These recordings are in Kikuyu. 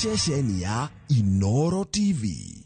Ceceni ya Inoro TV.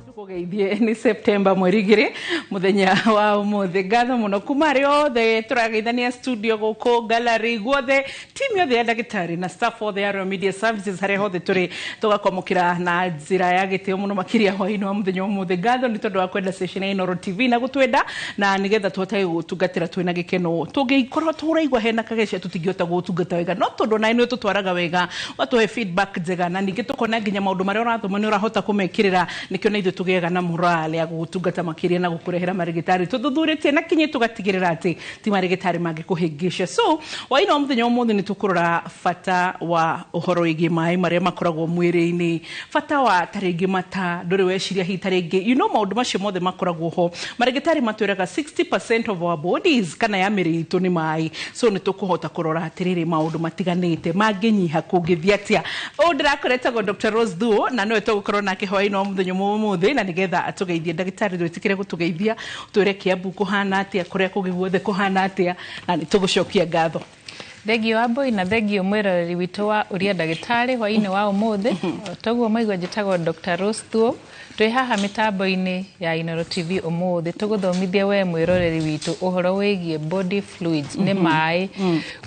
Tukugeithie ni September mweri igĩrĩ mũthenya wa ũmũthĩ. Ngatho mũno kuma arĩa othe tũrageithania studio gũkũ gallery guothe, timu yothe ya ndagĩtarĩ na staff othe ya Royal Media Services, harĩa hothe tũrĩ tũgakwamũkĩra na njĩra ya gĩtĩo mũno makĩria hwaĩ-inĩ wa mũthenya wa ũmũthĩ. Ngatho nĩ tondũ wa kwenda station ya Inooro TV na gũtwenda na nĩgetha tũhotage gũgũtungatĩra twĩna gĩkeno. Tũngĩkorwo tũraigua hena kagecia tũtingĩhota gũgũtungata wega, no tondũ nawe nĩ ũtũtwaraga wega, ũgatũhe feedback njega na ningĩ tũkona nginya maũndũ marĩa ũrathoma nĩ ũrahota kũmekĩrĩra, nĩkĩo na ithuĩ tũgĩaga na morale ya gũgũtungata makĩria na gũkũrehera marĩgĩtarĩ tũthuthurĩtie na kinyi tũgatigĩrĩra atĩ ti marĩgĩtarĩ mangĩkũhĩngĩca. So hwaĩ-inĩ wa mũthenya wa ũmũthĩ nĩ tũkũrora bata wa ũhoro wĩgiĩ maĩ marĩa makoragwo mwĩrĩ-inĩ, bata wa ta rĩngĩ mata ndũrĩ weciria hihi ta rĩngĩ maũndũ macio mothe makoragwo ho. Marĩgĩtarĩ matwĩraga 60% of our bodies kana ya mĩrĩ itũ nĩ maĩ, so nĩ tũkũhota kũrora atĩrĩrĩ maũndũ matiganĩte mangĩnyiha kũngĩthiĩ atĩa. Ũũ ndĩrakoretagwo Dr. Rose Thuo na nĩwe tũgũkorwo nake hwaĩ-inĩ wa mũthenya ũmũthĩ na nĩgetha atũgeithie. Ndagĩtarĩ, ndwĩtĩkĩre gũtũgeithia, twĩre Kiambu kũhana atĩa, kũrĩa kũngĩ guothe kũhana atĩa, na nĩ tũgũcokia ngatho. Thengio Wambui na thengio mwĩroreri witũ wa Ũria Ndagĩtarĩ hwaĩ-inĩ wa ũmũthĩ. Toguo maigua njĩtagwo Dr. Rose Thuo. Twĩ haha mĩtambo-inĩ ya Inooro TV ũmũthĩ tũgũthomithia we mwĩroreri witũ ũhoro wĩgiĩ body fluids, nĩ maĩ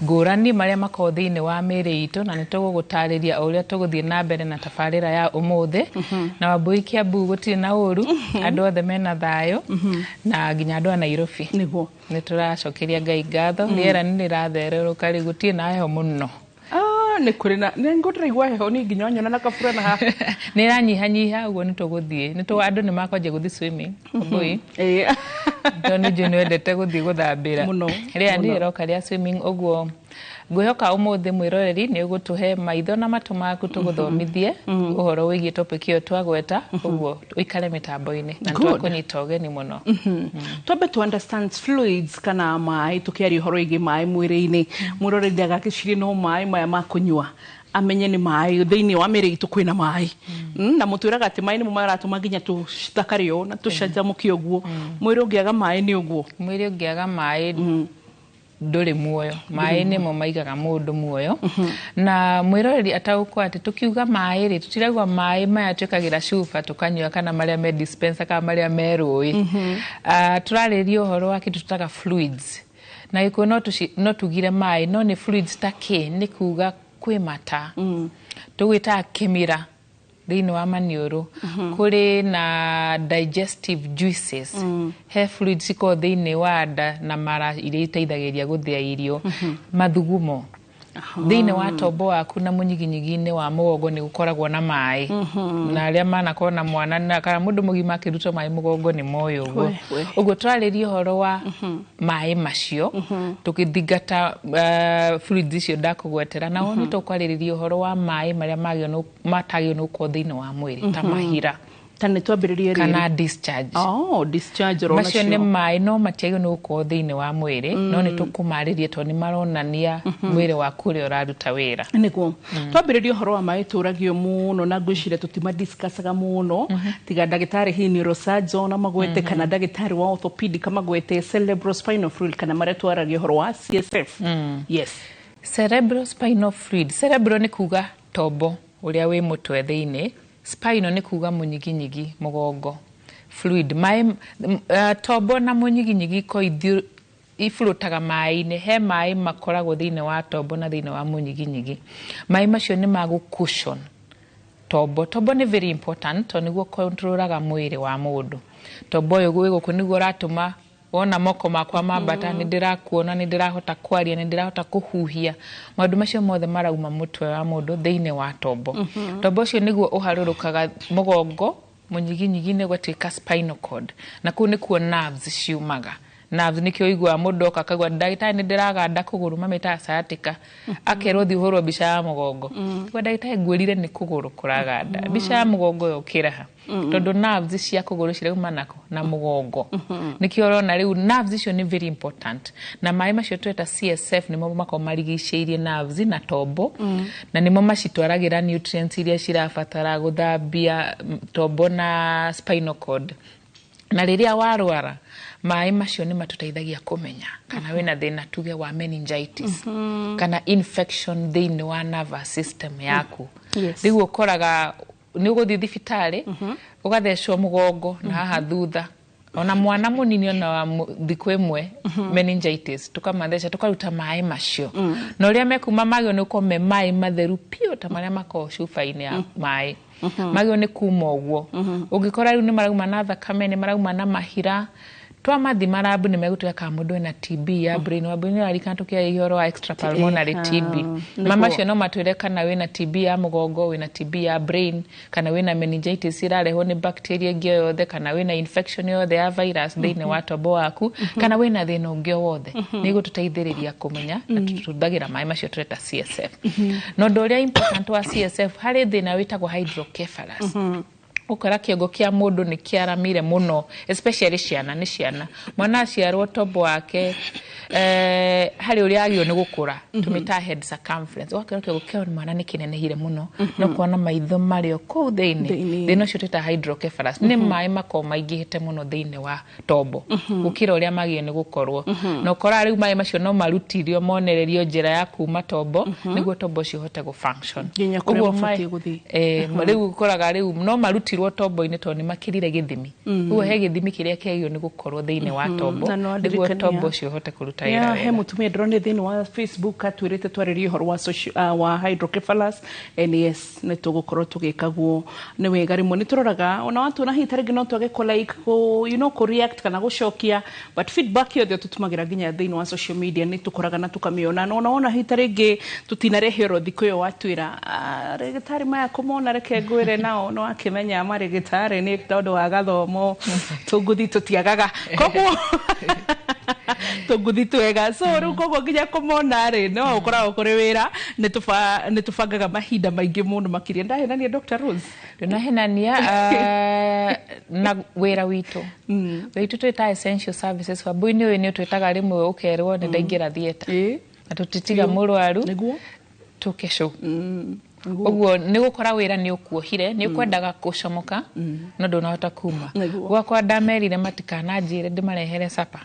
ngũrani marĩa makoragwo thĩinĩ wa mĩĩrĩ itũ, na nĩ tũgũgũtarĩria o ũrĩa tũgũthiĩ na mbere na tabarĩra ya ũmũthĩ. Na Wambui, Kiambu gũtirĩ na ũru, andũ othe mena thayũ na nginya andũ a Nairobi. Nĩguo. Nĩ tũracokeria Ngai ngatho, rĩera nĩ rĩrathererũka rĩu, gũtirĩ na heho mũno. Ah, nĩ kũrĩ na nĩ ngũndĩraigua heho niĩ nginya wanyona na kabura na haha. Nĩ ĩranyihanyiha, ũguo nĩ tũgũthiĩ andũ nĩ makwanjia gũthiĩ swimming, Wambui. Tondũ nĩ njũĩ nĩ wendete gũthiĩ gũthambĩra. Mũno, Rĩera nĩ mũno. rĩroka rĩa swimming, ũguo ngwĩhoka ũmũthĩ mwĩroreri nĩ ũgũtũhe maitho na matũ maku tũgũthomithie ũhoro wĩgiĩ topic ĩyo twagweta, ũguo ũikare mĩtambo-inĩ na Good. twakũnyita ũgeni mũno. Twambe to understand fluids kana maĩ, tũkĩaria ũhoro wĩgiĩ maĩ mwĩrĩ-inĩ, mwĩroreri ndagakĩcirie no maĩ maya ma kũnyua, amenye nĩ maĩ thĩinĩ wa mĩrĩ itũ kwĩna maĩ. Na mũtwĩraga atĩ maĩ nĩmo maratũma nginya tũthakare ũũ na tũcanjamũke ũguo. Mwĩrĩ ũngĩaga maĩ nĩ ũguo? Mwĩrĩ ũngĩaga maĩ ndũrĩ muoyo. Maĩ nĩmo maigaga mũndũ muoyo. Na mwĩroreri ataũkwo atĩ tũkiuga maĩ rĩ, tũtirauga maĩ maya twĩkagĩra cuba tũkanyua kana marĩa me dispenser kana marĩa me rũĩ. Tũrarĩria ũhoro wa kĩndũ tũtaga fluids na Gĩkũyũ no tugire maĩ, no nĩ fluids ta kĩ? Nĩ kuga kwĩ mata tũgwĩtaga kĩmira thĩinĩ wa maniũrũ, kũrĩ na digestive juices, he fluids cikoragwo thĩinĩ wa nda na mara iria iteithagĩrĩria gũthĩa irio, mathugumo thĩinĩ wa tombo waku na mũnyiginyigi-inĩ wa mũgongo nĩ gũkoragwo na maĩ, na arĩa manakorwo na mwana na kana mũndũ mũgima akĩrutwo maĩ mũgongo nĩ moĩ ũguo. We, we. Ũguo tũrarĩria ũhoro wa maĩ macio tũkĩthingata fluids icio ndakũgwetera, na nĩ tũkwarĩrĩria ũhoro wa maĩ marĩa matagĩrĩirwo nĩ gũkorwo thĩinĩ wa mwĩrĩ ta mahira. Ta nĩ twambĩrĩrie rĩrĩ. Kana discharge. Oh, discharge oro macio nĩ nacio. Maĩ no matiagĩrĩirwo nĩ gũkorwo thĩinĩ wa mwĩrĩ, no nĩ tũkũmarĩria tondũ nĩ maronania mwĩrĩ waku ũrĩa ũraruta wĩra. Nĩguo twambĩrĩria ũhoro wa maĩ tũragio mũno na ngwĩciria tũtima discussaga mũno, tiga ndagĩtarĩ hihi neurosurgeon amagwete kana ndagĩtarĩ wa orthopedic amagwete, cerebrospinal fluid kana marĩa twaragia ũhoro wa CSF, yes. Cerebrospinal fluid. Cerebro nĩ kuga tombo ũrĩa wĩ mũtwe thĩinĩ, spinal nĩ kuga mũnyiginyigi mũgongo, fluid maĩ tombo na mũnyiginyigi ko iburutaga maĩ-inĩ. He maĩ makoragwo thĩinĩ wa tombo na thĩinĩ wa mũnyiginyigi. Maĩ macio nĩ ma gũ-cushion tombo. Tombo nĩ very important tondũ nĩguo controlaga mwĩrĩ wa mũndũ. Tombo ũyũ gwĩ gũkũ nĩguo ũratũma wona moko makwa mambata, nĩ ndĩrakuona, nĩ ndĩrahota kwaria, nĩ ndĩrahota kũhuhia. Maũndũ macio mothe marauma mũtwe wa mũndũ thĩinĩ wa tombo. Tombo ũcio nĩguo ũharũrũkaga mũgongo mũnyiginyigi-inĩ ũgatuĩka spinal cord, na kũu nĩkuo nerves ciumaga. Nerves nĩkĩo ũiguaga mũndũ oka akauga, "Ndagĩtarĩ, nĩ ndĩraganda kũgũrũ," mamĩtaga sciatica, akerwo thiĩ ũhũrwo mbica ya mũgongo. Gwa ndagĩtarĩ, ngwĩrire nĩ kũgũrũ kũraganda, mbica ya mũgongo yokĩra ha? Tondũ nerves cia kũgũrũ cirauma nako na mũgongo. Nĩkĩo ũrona rĩu nerves icio nĩ very important, na maĩ macio tweta CSF nĩmo makoragwo marigicĩirie nerves na tombo, na nĩmo macitwaragĩra nutrients iria cirabatara gũthambia tombo na spinal cord. Na rĩrĩa warwara, maĩ macio nĩ matũteithagia kũmenya kana wĩna thĩna, tuge wa meningitis kana infection thĩinĩ wa nervous system yaku. Rĩu ũkoraga nĩ ũgũthiĩ thibitarĩ ũgathecwo mũgongo na haha thutha, ona mwana mũnini ona wa thikũ 1 meningitis, tũkamatheca, tũkaruta maĩ macio, na ũrĩa mekuma magĩo nĩ gũkorwo me maĩ matheru piũ ta marĩa makoragwo cuba-inĩ ya maĩ, magĩo nĩ kuma ũguo. Ũngĩkora rĩu nĩ marauma na thakame, nĩ marauma na mahira, twamathima lab nĩ megũtwĩra kana mũndũ ena TB ya brain. Wambui nĩ ũrarikana tũkĩaria ũhoro wa extrapulmonary TB? Ma macio no matwĩre kana wĩna TB ya mũgongo, wĩna TB ya brain, kana wĩna meningitis ĩrarehwo nĩ bacteria ĩngĩ o yothe, kana wĩna infection yothe ya virus thĩinĩ wa tombo waku, kana wĩna thĩna ũngĩ o wothe. Nĩ igũtũteithĩrĩria kũmenya, na tũtũthagĩra maĩ macio tũreta CSF. Na ũndũ ũrĩa important wa CSF, harĩ thĩna wĩtagwo hydrocephalus. Ũkora kĩongo kĩa mũndũ nĩ kĩaramire mũno, especially ciana. Nĩ ciana, mwana aciarwo tombo wake harĩ ũrĩa agĩrĩirwo nĩ gũkũra, tũmĩtaga head circumference, ũgakora kĩongo kĩa mwana nĩ kĩnenehire mũno, no kuona maitho marĩ o kũu thĩinĩ. Thĩinĩ. Thĩna ũcio twĩtaga hydrocephalus, nĩ maĩ makoragwo maingĩhĩte mũno thĩinĩ wa tombo gũkĩra ũrĩa magĩrĩirwo nĩ gũkorwo, na ũkoraga rĩu maĩ macio no marutirio monererio njĩra ya kuma tombo nĩguo tombo ũcio ũhote gũ function. Nginya kũrĩa Ũguo mabatiĩ gũthiĩ. Rĩu ũkoraga rĩu no marutirwo tombo-inĩ tondũ nĩ makĩrire gĩthimi. Ũguo he gĩthimi kĩrĩa kĩagĩrĩirwo nĩ gũkorwo thĩinĩ wa tombo Na no nĩguo ndirikania. tombo ũcio ũhote kũruta wĩra Yeah, he wega. mutumia ndĩronire thĩinĩ wa Facebook atwĩrĩte twarĩrie ũhoro wa wa hydrocephalus, and yes, nĩ tũgũkorwo tũgĩka guo. Nĩ wega rĩmwe nĩ tũroraga ona watuona hihi ta rĩngĩ no twage kũ like, kũ, you know, kũ react kana gũcokia, but feedback yothe tũtũmagĩra nginya thĩinĩ wa social media nĩ tũkoraga na tũkamĩona. Na ona wona hihi ta rĩngĩ tũtinarehe oro thikũ ĩyo watwĩra, "Ah, rĩgĩtarĩ maya kũmona, reke ngwĩre nao no akĩmenya marĩgĩtarĩ nĩ tondũ wa gathomo tũnguthi tũtiagaga, koguo tũnguthi twega." So rĩu koguo nginya kũmona rĩ, no ũkoragwo kũrĩ wĩra, nĩ tũbangaga mahinda maingĩ mũno makĩria. Ndahenania, Dr. Rose? Ndũnahenania. Na wĩra witũ twĩta essential services, wambui nĩ ũyũ nĩ ũtwĩtaga rĩmwe ũkerwo nĩ ndaingĩra theatre na tũtitiga mũrwaru tũke show. Ũguo nĩ gũkora wĩra nĩ ũkuohire, nĩ ũkwendaga gũcomoka no ndũnahota kuma. Gwakwa ndamerire matikananjĩre ndĩmarehere capa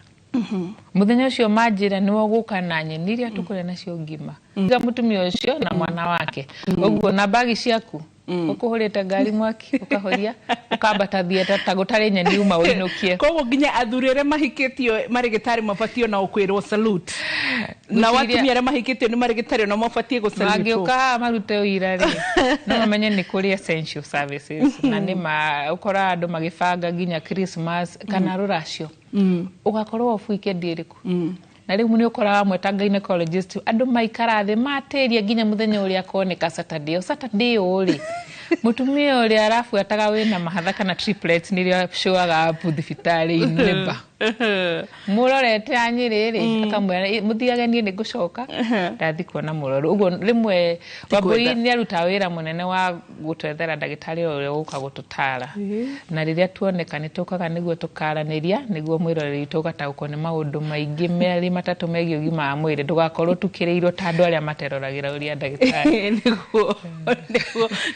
mũthenya ũcio, manjĩra nĩwe ũgũka na nyeni iria tũkũrĩa nacio ngima. Tiga mũtumia ũcio na mwana wake ũguo na mbagi ciaku, ũkũhũrĩte ngari mwaki, ũkahoria, ũkambata theatre ta gũtarĩ nyeni uma ũinũkie. Koguo nginya athuri arĩa mahikĩtio marĩgĩtarĩ mabatiĩ ona gũkwĩrwo salute, na watumia arĩa mahikĩtio nĩ marĩgĩtarĩ ona mabatiĩ gũsalutwo. Mangĩũka haha marute ũira rĩ, no mamenye nĩ kũrĩ essential services. Na nĩ ma ũkoraga andũ magĩbanga nginya Christmas kana rũracio, ũgakorwo off weekend ĩrĩkũ, na rĩu nĩ ũkoraga amwe ta gynecologist andũ maikara thĩ matĩria nginya mũthenya ũrĩa akoneka Saturday, o Saturday ũũ rĩ, mũtumia ũrĩa arabuataga wĩna mahatha kana triplets nĩrĩo showaga up thibitarĩ-inĩ nĩba mũrorete anyĩrĩ rĩ, akamwĩra, "Mũthiage, niĩ nĩ ngũcoka ndathi kuona mũrwaru." Ũguo rĩmwe Wambui nĩ arutaga wĩra mũnene wa gũtwethera ndagĩtarĩ ũrĩa ũgũka gũtũtara, na rĩrĩa tuoneka nĩ tũkaga nĩguo tũkaranĩria, nĩguo mwĩroreri witũ ũgataũkwo nĩ maũndũ maingĩ merĩ matatũ megiĩ ũgima wa mwĩrĩ, ndũgakorwo tukĩrĩirwo ta andũ arĩa materoragĩra ũrĩa ndagĩtarĩ. Nĩguo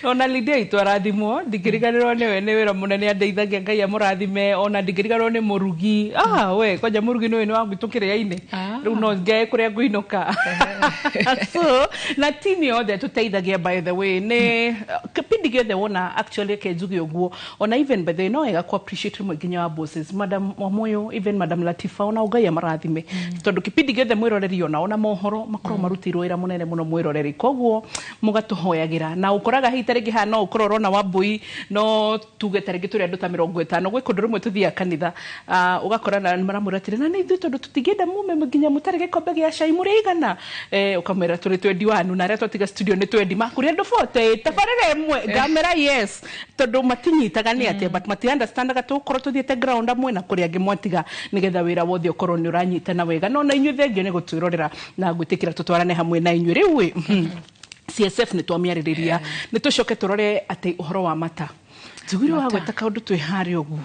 ona Lydia itũ arathimwo, ndingĩriganĩrwo nĩwe, nĩ wĩra mũnene andeithagia, Ngai amũrathime. Ona ndingĩriganĩrwo nĩ mũrugi, we kwanja mũrugi nĩwe nĩ wa gwitũ kĩrĩa-inĩ. Rĩu no ngae kũrĩa ngũinũka. So na timu yothe tũteithagia, by the way, nĩ kĩpindi gĩothe wona actually reke njuge ũguo, ona even by the way no wega ku appreciate rĩmwe nginya wa bosses, Madam Wamoyo, even Madam Latifa, ona Ngai amarathime, tondũ kĩpindi gĩothe mwĩroreri ona mohoro makorwo marutĩirwo wĩra mũnene mũno mwĩroreri. Koguo mũgatũhoyagĩra, na ũkoraga hihi ta rĩngĩ haha no ũkorwo ũrona Wambui, no tuge ta rĩngĩ tũrĩ andũ ta 50 gwĩ kũndũ rĩmwe tũthiaga kanitha, ũgakora Ũgakora na maramwĩra atĩrĩ, na nĩ ithuĩ tondũ tũtingĩenda mume nginya mũtarĩ gĩkombe gĩa cai mũrĩ igana, ũkamwĩra tũrĩ twendi wanu, na arĩa twatiga studio nĩ twendi makũrĩa andũ 40 tabarĩra ĩmwe, ngamera yes, tondũ matinyitaga nĩ atĩa, but mati understandaga tũgũkorwo tũthiĩte ground amwe na kũrĩa angĩ mwatiga, nĩgetha wĩra wothe ũkorwo nĩ ũranyitana wega. No na inyuĩ thengio nĩ gũtwĩrorera na gwĩtĩkĩra tũtwarane hamwe na inyuĩ. Rĩu ĩ, CSF nĩ twamĩarĩrĩria, nĩ tũcoke tũrore atĩ ũhoro wa mata. Tugire wagweta kaũndũ twĩ harĩa ũguo,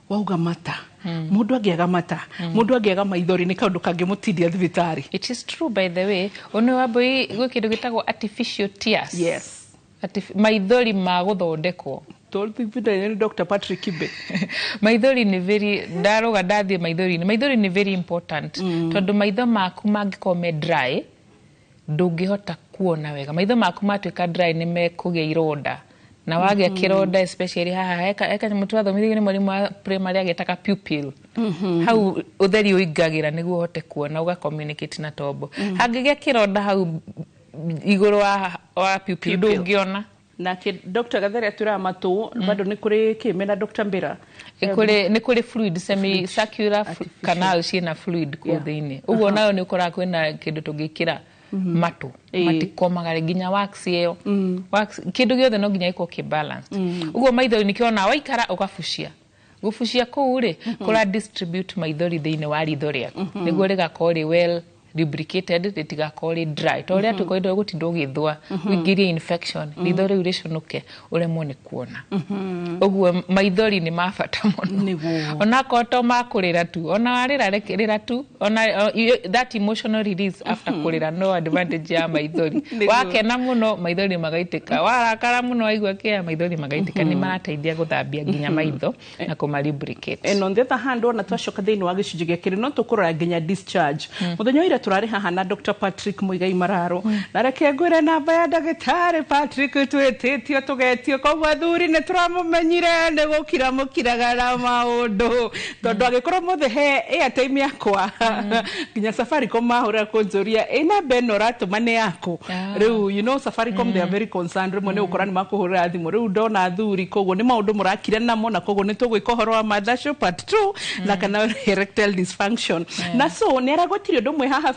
wauga mata, mũndũ angĩaga mata, mũndũ angĩaga maithori, nĩ kaũndũ kangĩmũtindia thibitarĩ. It is true, by the way, ũnĩ wambui gwĩ kĩndũ gĩtagwo artificial tears. Maithori ma gũthondekwo. Tũthibitarĩ nĩ Dr. Patrick Kibe. Maithori nĩ very, ndaroga ndathiĩ maithori-inĩ, maithori nĩ very important, tondũ maitho maku mangĩkorwo me dry, ndũngĩhota kuona wega. Maitho maku matuĩka dry, nĩ mekũgĩa ironda, na wagĩa kĩronda, especially haha heka nyamũ twathomithagio nĩ mwarimũ wa primary agĩtaga pupil, hau ũtheri ũingagĩra nĩguo ũhote kuona, ũga communicate na tombo. Hangĩgĩa kĩronda hau igũrũ wa pupil, Pupil. ndũngĩona. Nake Dr. Gathere atwĩraga matũ bado nĩ kũrĩ kĩme na Dr. Mbira. Nĩ kũrĩ fluid, semi circular canal ciĩna fluid kũu thĩinĩ ũguo, nayo nĩ ũkoraga kwĩna kĩndũ tũngĩkĩra matũ, matikomaga nginya wax ĩyo, wax, kĩndũ gĩothe no nginya gĩkorwo kĩ balanced. Ũguo maithori nĩkĩo ona waikara ũgabucia, gũbucia kũu rĩ, kũra distribute maithori thĩinĩ wa ritho rĩaku nĩguo rĩgakorwo rĩ well lubricated, rĩtigakorwo rĩ dry, to ũrĩa tũkoretwo gũtinda ũgĩthũa, ũingĩrie infection, ritho rĩu rĩconoke, ũremwo nĩ kuona. Ũguo maithori nĩ ma bata mũno. Onakorwo to ma kũrĩra tu, ona warĩra rĩra tu, ona that emotional release after kũrĩra, no advantage ya maithori. Wakena mũno, maithori magaitĩka, warakara mũno, waigua kĩa, maithori magaitĩka. Nĩ marateithia gũthambia nginya maitho na kũma lubricate. And on the other hand, ona twacoka thĩinĩ wa gĩcunjĩ gĩa kerĩ, no tũkũrora nginya discharge. Mũthenya wa ira tũrarĩ haha na Dr. Patrick Muigai Mararo, na reke ngwĩre namba ya ndagĩtarĩ Patrick, twĩtĩtio tũgetio, koguo athuri nĩ tũramũmenyire nĩ gũkira mũkiraga na maũndũ, tondũ angĩkorwo mũthĩ he airtime yakwa, nginya Safaricom mahũrĩra kũnjũria ĩ namba ĩno ũratũma nĩ yaku. Rĩu you know Safaricom, they are very concerned. Rĩmwe nĩ ũgũkora nĩ makũhũrĩra thimũ. Rĩu ndona athuri, koguo nĩ maũndũ mũrakira namo, na koguo nĩ tũgwĩka ũhoro wa mother show part 2 na kana erectile dysfunction. Na so nĩ aragwetirie ũndũ ũmwe haha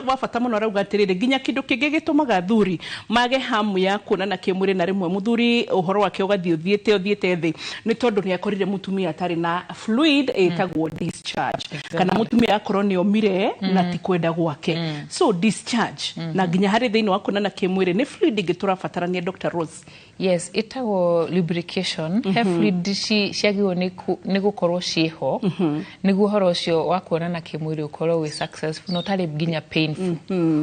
wa bata mũno, arauga atĩrĩrĩ, nginya kĩndũ kĩngĩ gĩtũmaga athuri mage hamu ya kuonana kĩmwĩrĩ, na rĩmwe mũthuri ũhoro wake ũgathiĩ ũthiĩte ũthiĩte thĩ, nĩ tondũ nĩ akorire mũtumia atarĩ na fluid ĩtagwo discharge, kana mũtumia akorwo nĩ omire na ti kwenda gwake. So discharge na nginya harĩ thĩinĩ wa kuonana kĩmwĩrĩ nĩ fluid ĩngĩ tũrabatarania, Dr. Rose. Yes, ĩtagwo lubrication. He fluid ciagĩrĩirwo nĩ gũkorwo ciĩho nĩguo ũhoro ũcio wa kuonana kĩmwĩrĩ ũkorwo wĩ successful na ũtarĩ nginya painful.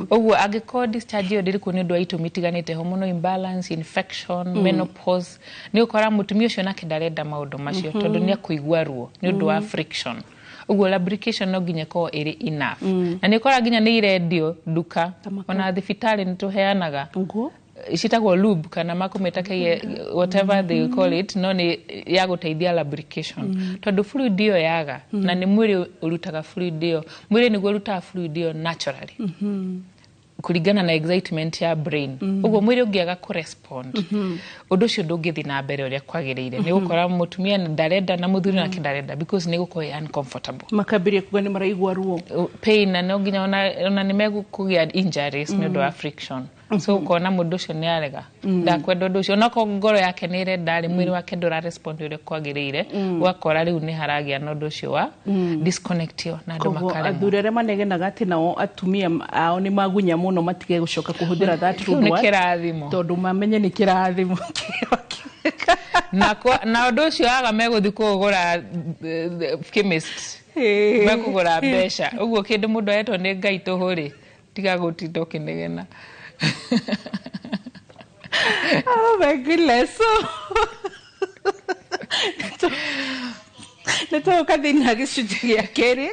Ũguo angĩkorwo discharge ĩyo ndĩrĩ kuo nĩ ũndũ wa itũmi itiganĩte, hormonal imbalance, infection, menopause, nĩ ũkora mũtumia ũcio nake ndarenda maũndũ macio tondũ nĩ akũigua ruo nĩ ũndũ wa friction. Ũguo lubrication no nginya ĩkorwo ĩrĩ enough, na nĩ ũkora nginya nĩ irendio nduka, ona thibitarĩ nĩ tũheanaga. Citagwo lube kana makũmĩta kĩe, whatever they call it, no nĩ ya gũteithia lubrication, tondũ fluid ĩyo yaga, na nĩ mwĩrĩ ũrutaga fluid ĩyo, mwĩrĩ nĩguo ũrutaga fluid ĩyo naturally kũringana na excitement ya brain. Ũguo mwĩrĩ ũngĩaga kũrespond, ũndũ ũcio ndũngĩthiĩ na mbere ũrĩa kwagĩrĩire. Nĩ gũkora mũtumia ndarenda na mũthuri nake ndarenda, because nĩ gũkorwo ĩ uncomfortable. Makambĩrĩria kuga nĩ maraigua ruo. Pain, na no nginya ona nĩ megũkũgĩa injuries nĩ ũndũ wa friction. So ũkona mũndũ ũcio nĩ arega, ndakwenda ũndũ ũcio, onakorwo ngoro yake nĩ ĩrenda rĩ, mwĩrĩ wake ndũra respond ũrĩa kwagĩrĩire. Ũgakora rĩu nĩ haragĩa na ũndũ ũcio wa disconnect ĩyo na andũ Koguo makaremwo. Athuri arĩa manegenaga atĩ nao atumia ao nĩ magunya mũno matige gũcoka kũhũthĩra that Kĩu rude nĩ word, kĩrathimo. Tondũ mamenye nĩ kĩrathimo. Na ũndũ ũcio waga, megũthiĩ kũgũra chemist, mekũgũra mbeca. Ũguo kĩndũ mũndũ ahetwo nĩ Ngai tũhũ rĩ, tiga gũtinda ũkĩnegena. Oh my goodness. So nĩ tũgũka thĩinĩ wa gĩcunjĩ gĩa kerĩ,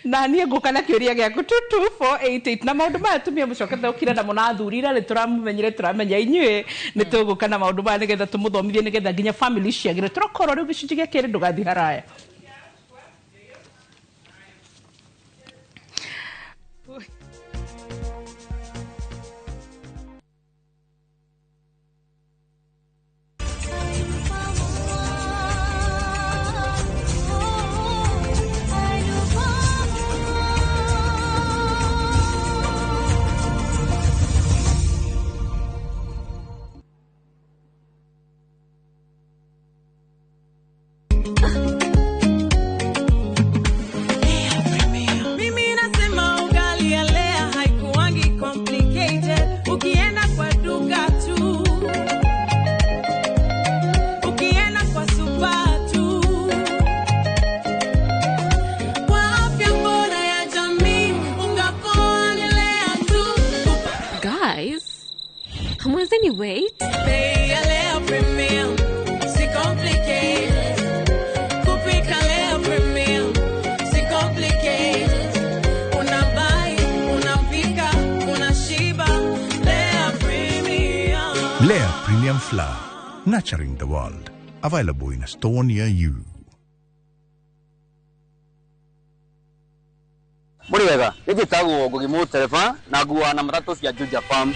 na niĩ ngũka na kĩũria gĩaku 22488 na maũndũ maya tumia mũcokete gũkira namo na athuri ira nĩ tũramũmenyire, tũramenya inyuĩ nĩ tũgũka na maũndũ maya nĩgetha tũmũthomithie, nĩgetha nginya family ciagĩre. Tũrakorwo rĩu gĩcunjĩ gĩa kerĩ, ndũgathiĩ haraya. Guys, hamwezeni wait? Bei ya Lea Premium, si complicate. Kupika Lea Premium, si complicate. Unabuy, unapika, unashiba. Lea Premium. Lea Premium Flour, nurturing the world. Available in a store near you. Mũrĩ wega, nĩ njĩtagwo Ngugi Mũtereba na nguaga na matatũ cia Juja Farm.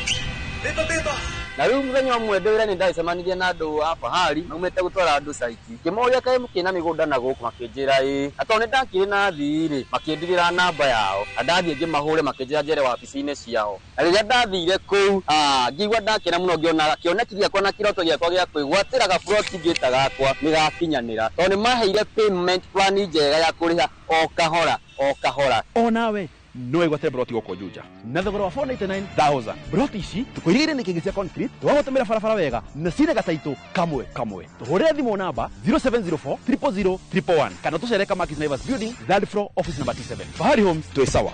Na rĩu mũthenya ũmwe ndĩ wĩra nĩ ndacemanirie na andũ a Fahari maumĩte gũtwara andũ site. Ngĩmoria kaĩ mũkĩrĩ na mĩgũnda na gũkũ, makĩnjĩra ĩĩ. Na tondũ nĩ ndakĩrĩ na athii rĩ, makĩndigĩra namba yao. Na ndathiĩ ngĩmahũre makĩnjĩra njere wabici-inĩ ciao. Na rĩrĩa ndathire kũu, ngĩigua ndakena mũno ngĩona kĩoneki gĩakwa na kĩroto gĩakwa gĩa kwĩgwatĩra gaburoti ngĩta gakwa nĩ gakinyanĩra. Tondũ nĩ maheire payment plan njega ya kũrĩha o kahora o kahora. Onawe no wĩgwatĩre broti gũkũ Juja na thogora wa 499,000. Broti ici tũkũirigĩire nĩ kĩngĩ cia concrete, tũgagũtũmĩra barabara wega na cina gataitũ kamwe kamwe. Tũhũrĩre thimũ namba 0704 000 111 kana tũcere Kamakis Naivas building, third floor, office number T7. Fahari Homes, twĩ sawa.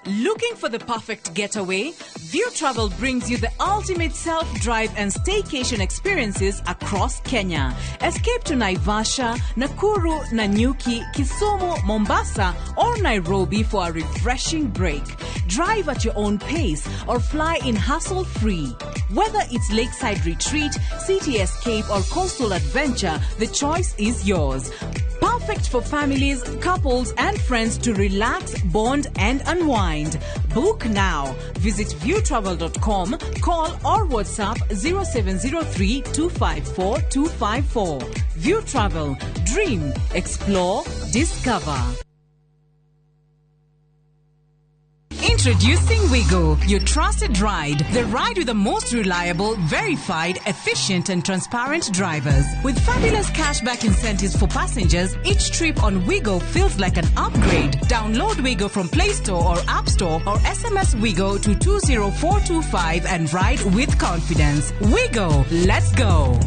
Looking for the perfect getaway? View Travel brings you the ultimate self-drive and staycation experiences across Kenya. Escape to Naivasha, Nakuru, Nanyuki, Kisumu, Mombasa, or Nairobi for a refreshing break. Drive at your own pace or fly in hassle-free. Whether it's lakeside retreat, city escape, or coastal adventure, the choice is yours. Perfect for families, couples, and friends to relax, bond, and unwind. Book now. Visit viewtravel.com, call or WhatsApp 0703 254 254. View Travel. Dream, explore, discover. Introducing Wigo, your trusted ride. The ride with the most reliable, verified, efficient, and transparent drivers. With fabulous cashback incentives for passengers, each trip on Wigo feels like an upgrade. Download Wigo from Play Store or App Store or SMS Wigo to 20425 and ride with confidence. Wigo, let's go.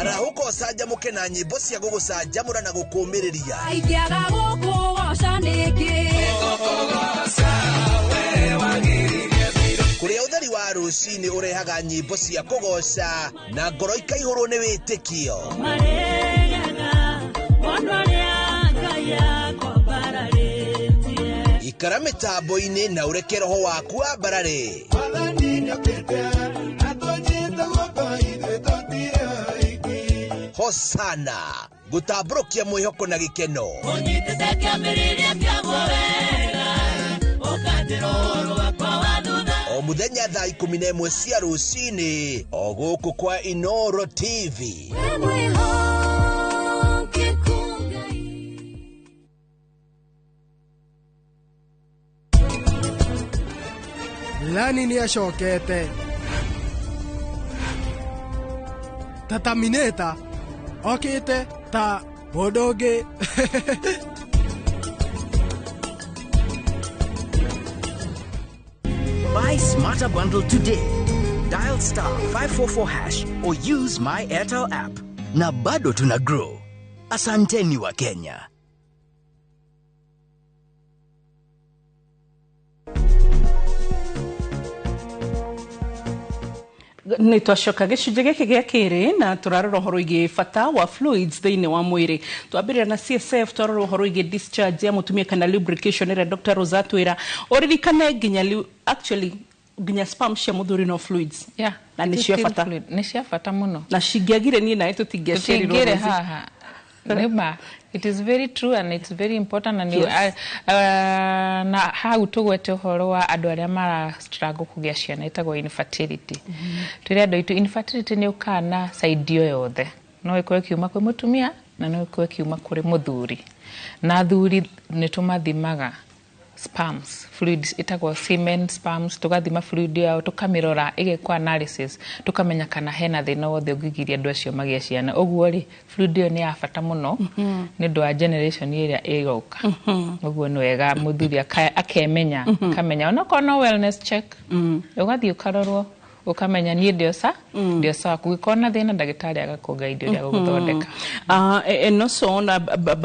Arahũka ũcanjamũke na nyĩmbo cia gũgũcanjamũra na gũkũmĩrĩria. Ingĩaga gũkũgoca nĩkĩ? Kũrĩa ũtheri wa rũcinĩ ũrehaga nyĩmbo cia kũgoca na ngoro ikaihũrwo nĩ wĩtĩkio. Marĩaga mũndũ arĩa Ngai akwambararĩtie. Ikara mĩtambo-inĩ na ũreke roho waku wambarare. Hosana gũtambũrũkia mwĩhoko na gĩkeno. Ũnyitĩte kĩambĩrĩria kĩaguo wega, ũkanjĩra ũhoro wakwa wa thutha. O mũthenya thaa 11 cia rũcinĩ o gũkũ kwa Inoro TV. Wĩ mwĩhokeku Ngai. Lani nĩ acokete ta Terminator okĩte ta mũndũ ũngĩ. Buy Smarter Bundle today. Dial star 544 hash or use my Airtel app. Na bado tuna grow. Asanteni wa Kenya. Nĩ twacoka gĩcunjĩ gĩkĩ gĩa kĩrĩ na tũrarora ũhoro wĩgiĩ bata wa fluids thĩinĩ wa mwĩrĩ. Twambĩrĩra na CSF, twarora ũhoro wĩgiĩ discharge ya mũtumia kana lubrication ĩrĩa Dr. Rose atwĩra. Ũririkane nginya actually nginya sperm cia mũthuri no fluids. Na nĩ cia bata. Nĩ cia bata mũno. Na cingĩagire niĩ nawe tũtingĩaciarirwo Tũtingĩrĩ Rosie. haha. Nĩma. It is very true and it's very important and na hau tũgwete ũhoro wa andũ arĩa mara struggle kũgĩa ciana ĩtagwo infertility. Twĩre andũ aitũ infertility nĩ ũkaga na side o yothe. No ĩkorwo ĩkiuma kwĩ mũtumia na no ĩkorwo ĩkiuma kũrĩ mũthuri. Na athuri nĩ tũmathimaga sperms, fluids ĩtagwo semen sperms, tũgathima fluid yao tũkamĩrora ĩgekwo analysis tũkamenya kana hena thĩna wothe ũngĩgiria andũ acio magĩe ciana. Ũguo rĩ, fluid ĩyo nĩ ya bata mũno nĩ ũndũ wa generation ĩrĩa ĩroka. Ũguo nĩ wega mũthuri akemenya, akamenya onokorwo no wellness check, ũgathiĩ ũkarorwo Ũkamenya niĩ ndĩ o sawa. Kũngĩkorwo na thĩna, ndagĩtarĩ agakũngaindia ũrĩa gũgũthondeka. And also na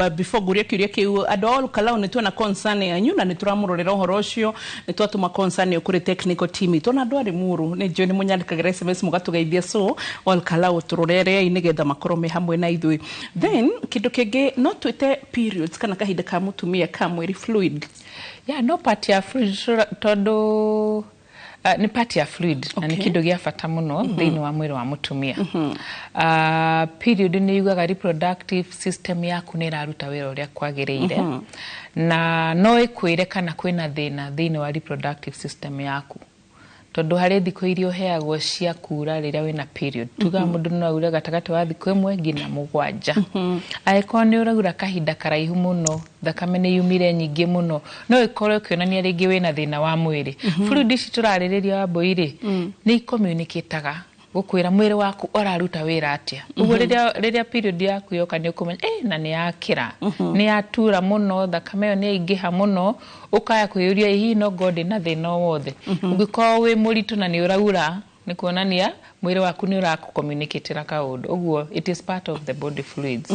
before nguria kiuria kiu, andũ a Olkalau nĩ tuona concern yanyu na nĩ tũramũrorera ũhoro ũcio. Nĩ twatũma concern ĩyo kũrĩ technical team itũ na andũ a Limuru. Nĩ njũĩ nĩ mũnyandĩkagĩra SMS mũgatũgeithia, so Olkalau tũrorerei nĩgetha makorwo me hamwe na ithuĩ. Then kĩndũ kĩngĩ no twĩte periods kana kahinda ka mũtumia ka mweri fluid? Yeah, no part ya fluid, tondũ nĩ part ya fluid na nĩ kĩndũ gĩa bata mũno thĩinĩ wa mwĩrĩ wa mũtumia. Period nĩ yugaga reproductive system yaku nĩ ĩraruta wĩra ũrĩa kwagĩrĩire, na no ĩkwĩre kana kwĩna thĩna thĩinĩ wa reproductive system yaku, tondũ harĩ thikũ iria ũheagwo cia kura rĩrĩa wĩna period. Tugaga mũndũ no aure gatagatĩ wa thikũ 1 nginya 7. Angĩkorwo nĩ ũraura kahinda karaihu mũno, thakame nĩ yumire nyingĩ mũno, no ĩkorwo ĩkĩonania rĩngĩ wĩna thĩna wa mwĩrĩ. Fluid ici tũrarĩrĩria wa mbũi rĩ, nĩ icommunicataga gũkwĩra mwĩrĩ waku ũraruta wĩra atĩa. Ũguo rĩrĩa period yaku yoka, nĩ ũkũmenya na nĩ yakĩra, nĩ yatura mũno, thakame ĩyo nĩ yaingĩha mũno, ũkaya kwĩyũria hihi no ngorwo ndĩna thĩna o wothe. Ũngĩkorwo wĩ mũritũ na nĩ ũraura, nĩ kuonania mwĩrĩ waku nĩ ũrakũcommunicatĩra kaũndũ. Ũguo it is part of the body fluids.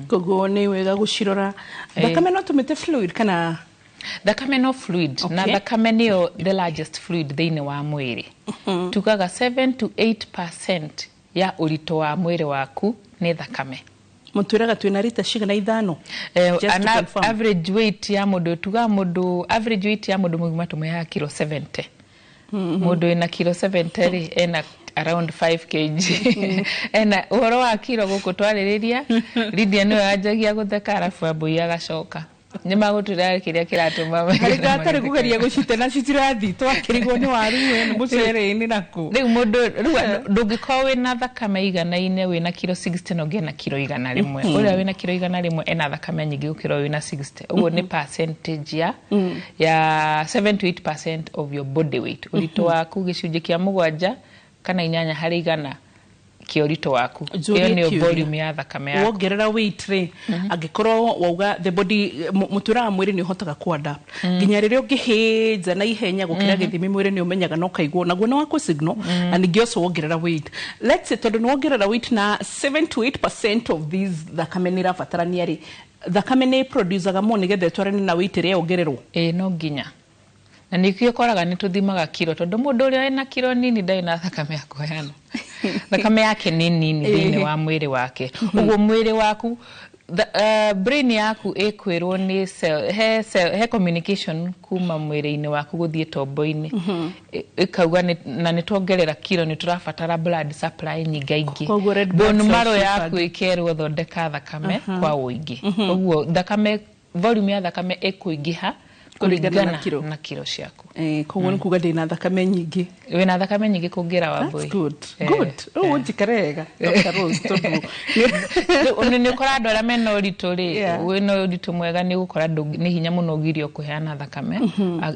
Koguo nĩ wega gũcirora. Thakame no tũmĩte fluid kana? Thakame no fluid na thakame nĩyo the largest fluid thĩinĩ wa mwĩrĩ. Tugaga 7 to 8% ya ũritũ wa mwĩrĩ waku nĩ thakame. Mũtwĩraga twĩna rita cigana ithano? Just to confirm. Average weight ya mũndũ, tugaga mũndũ, average weight ya mũndũ mũgima tũmũheaga kilo 70. Mũndũ wĩna kilo 70 rĩ, ena around 5 kg. Ena ũhoro wa kilo gũkũ twarĩrĩria, Lydia nĩwe wanjagia gũtheka, arabu Ambũi agacoka nĩ magũtwĩra kĩrĩa kĩratũma. Harĩ gatarĩ kũgeria gũcite na citirathi, twakĩrigwo nĩ waru we, nĩ mũcere-inĩ naku. Rĩu mũndũ rĩu ndũngĩkorwo wĩna thakame iganaine wĩna kilo 60 na ũngĩ na kilo 100. Ũrĩa wĩna kilo 100 ena thakame nyingĩ gũkĩra ũyũ wĩna 60. Ũguo nĩ percentage ya 7 to 8% of your body weight, ũritũ waku, gĩcunjĩ kĩa 7 kana 8 harĩ 100 kĩa ũritũ waku. Njũrie Ĩyo nĩyo kĩũria. volume ya thakame yaku. Wongerera weight rĩ, angĩkorwo wauga the body, mũtwĩraga mwĩrĩ nĩ ũhotaga kũ-adapt nginya rĩrĩa ũngĩhĩnja na ihenya gũkĩra gĩthimi, mwĩrĩ nĩ ũmenyaga na ũkaigua naguo nĩ wakũ signal. Na ningĩ also wongerera weight, let's say tondũ nĩ wongerera weight na 7 to 8% of these thakame nĩ ĩrabatarania rĩ, thakame nĩ producaga more nĩgetha ĩtwarane na weight ĩrĩa yongererwo? Ĩĩ, no nginya, na nĩkĩo ũkoraga nĩ tũthimaga kiro, tondũ mũndũ ũrĩa wĩna kiro nini ndarĩ na thakame ya kũheana, thakame yake nĩ nini thĩinĩ wa mwĩrĩ wake. Ũguo mwĩrĩ waku brain yaku ĩkwĩrwo nĩ cell, he, cell, he communication kuma mwĩrĩ-inĩ waku gũthiĩ tombo-inĩ. Ĩkauga na nĩ tuongerera kiro, nĩ tũrabatara blood supply nyingaingĩ. Koguo red blood Bone cells marrow ciĩbangĩ. yaku ĩkerwo thondeka thakame kwa ũingĩ. Ũguo thakame, volume ya thakame ĩkũingĩha kũringana na kũringana kiro. Na kiro ciaku. Koguo nĩ kuga ndĩna thakame nyingĩ. Wĩna thakame nyingĩ kũngĩra That's Wambui. good. Good. Rĩu ũnjikare wega, Dr. Rose, tondũ Nĩ ũkora andũ arĩa mena ũritũ rĩ, wĩna ũritũ mwega, nĩ ũgũkora nĩ hinya mũno ũgirio kũheana thakame,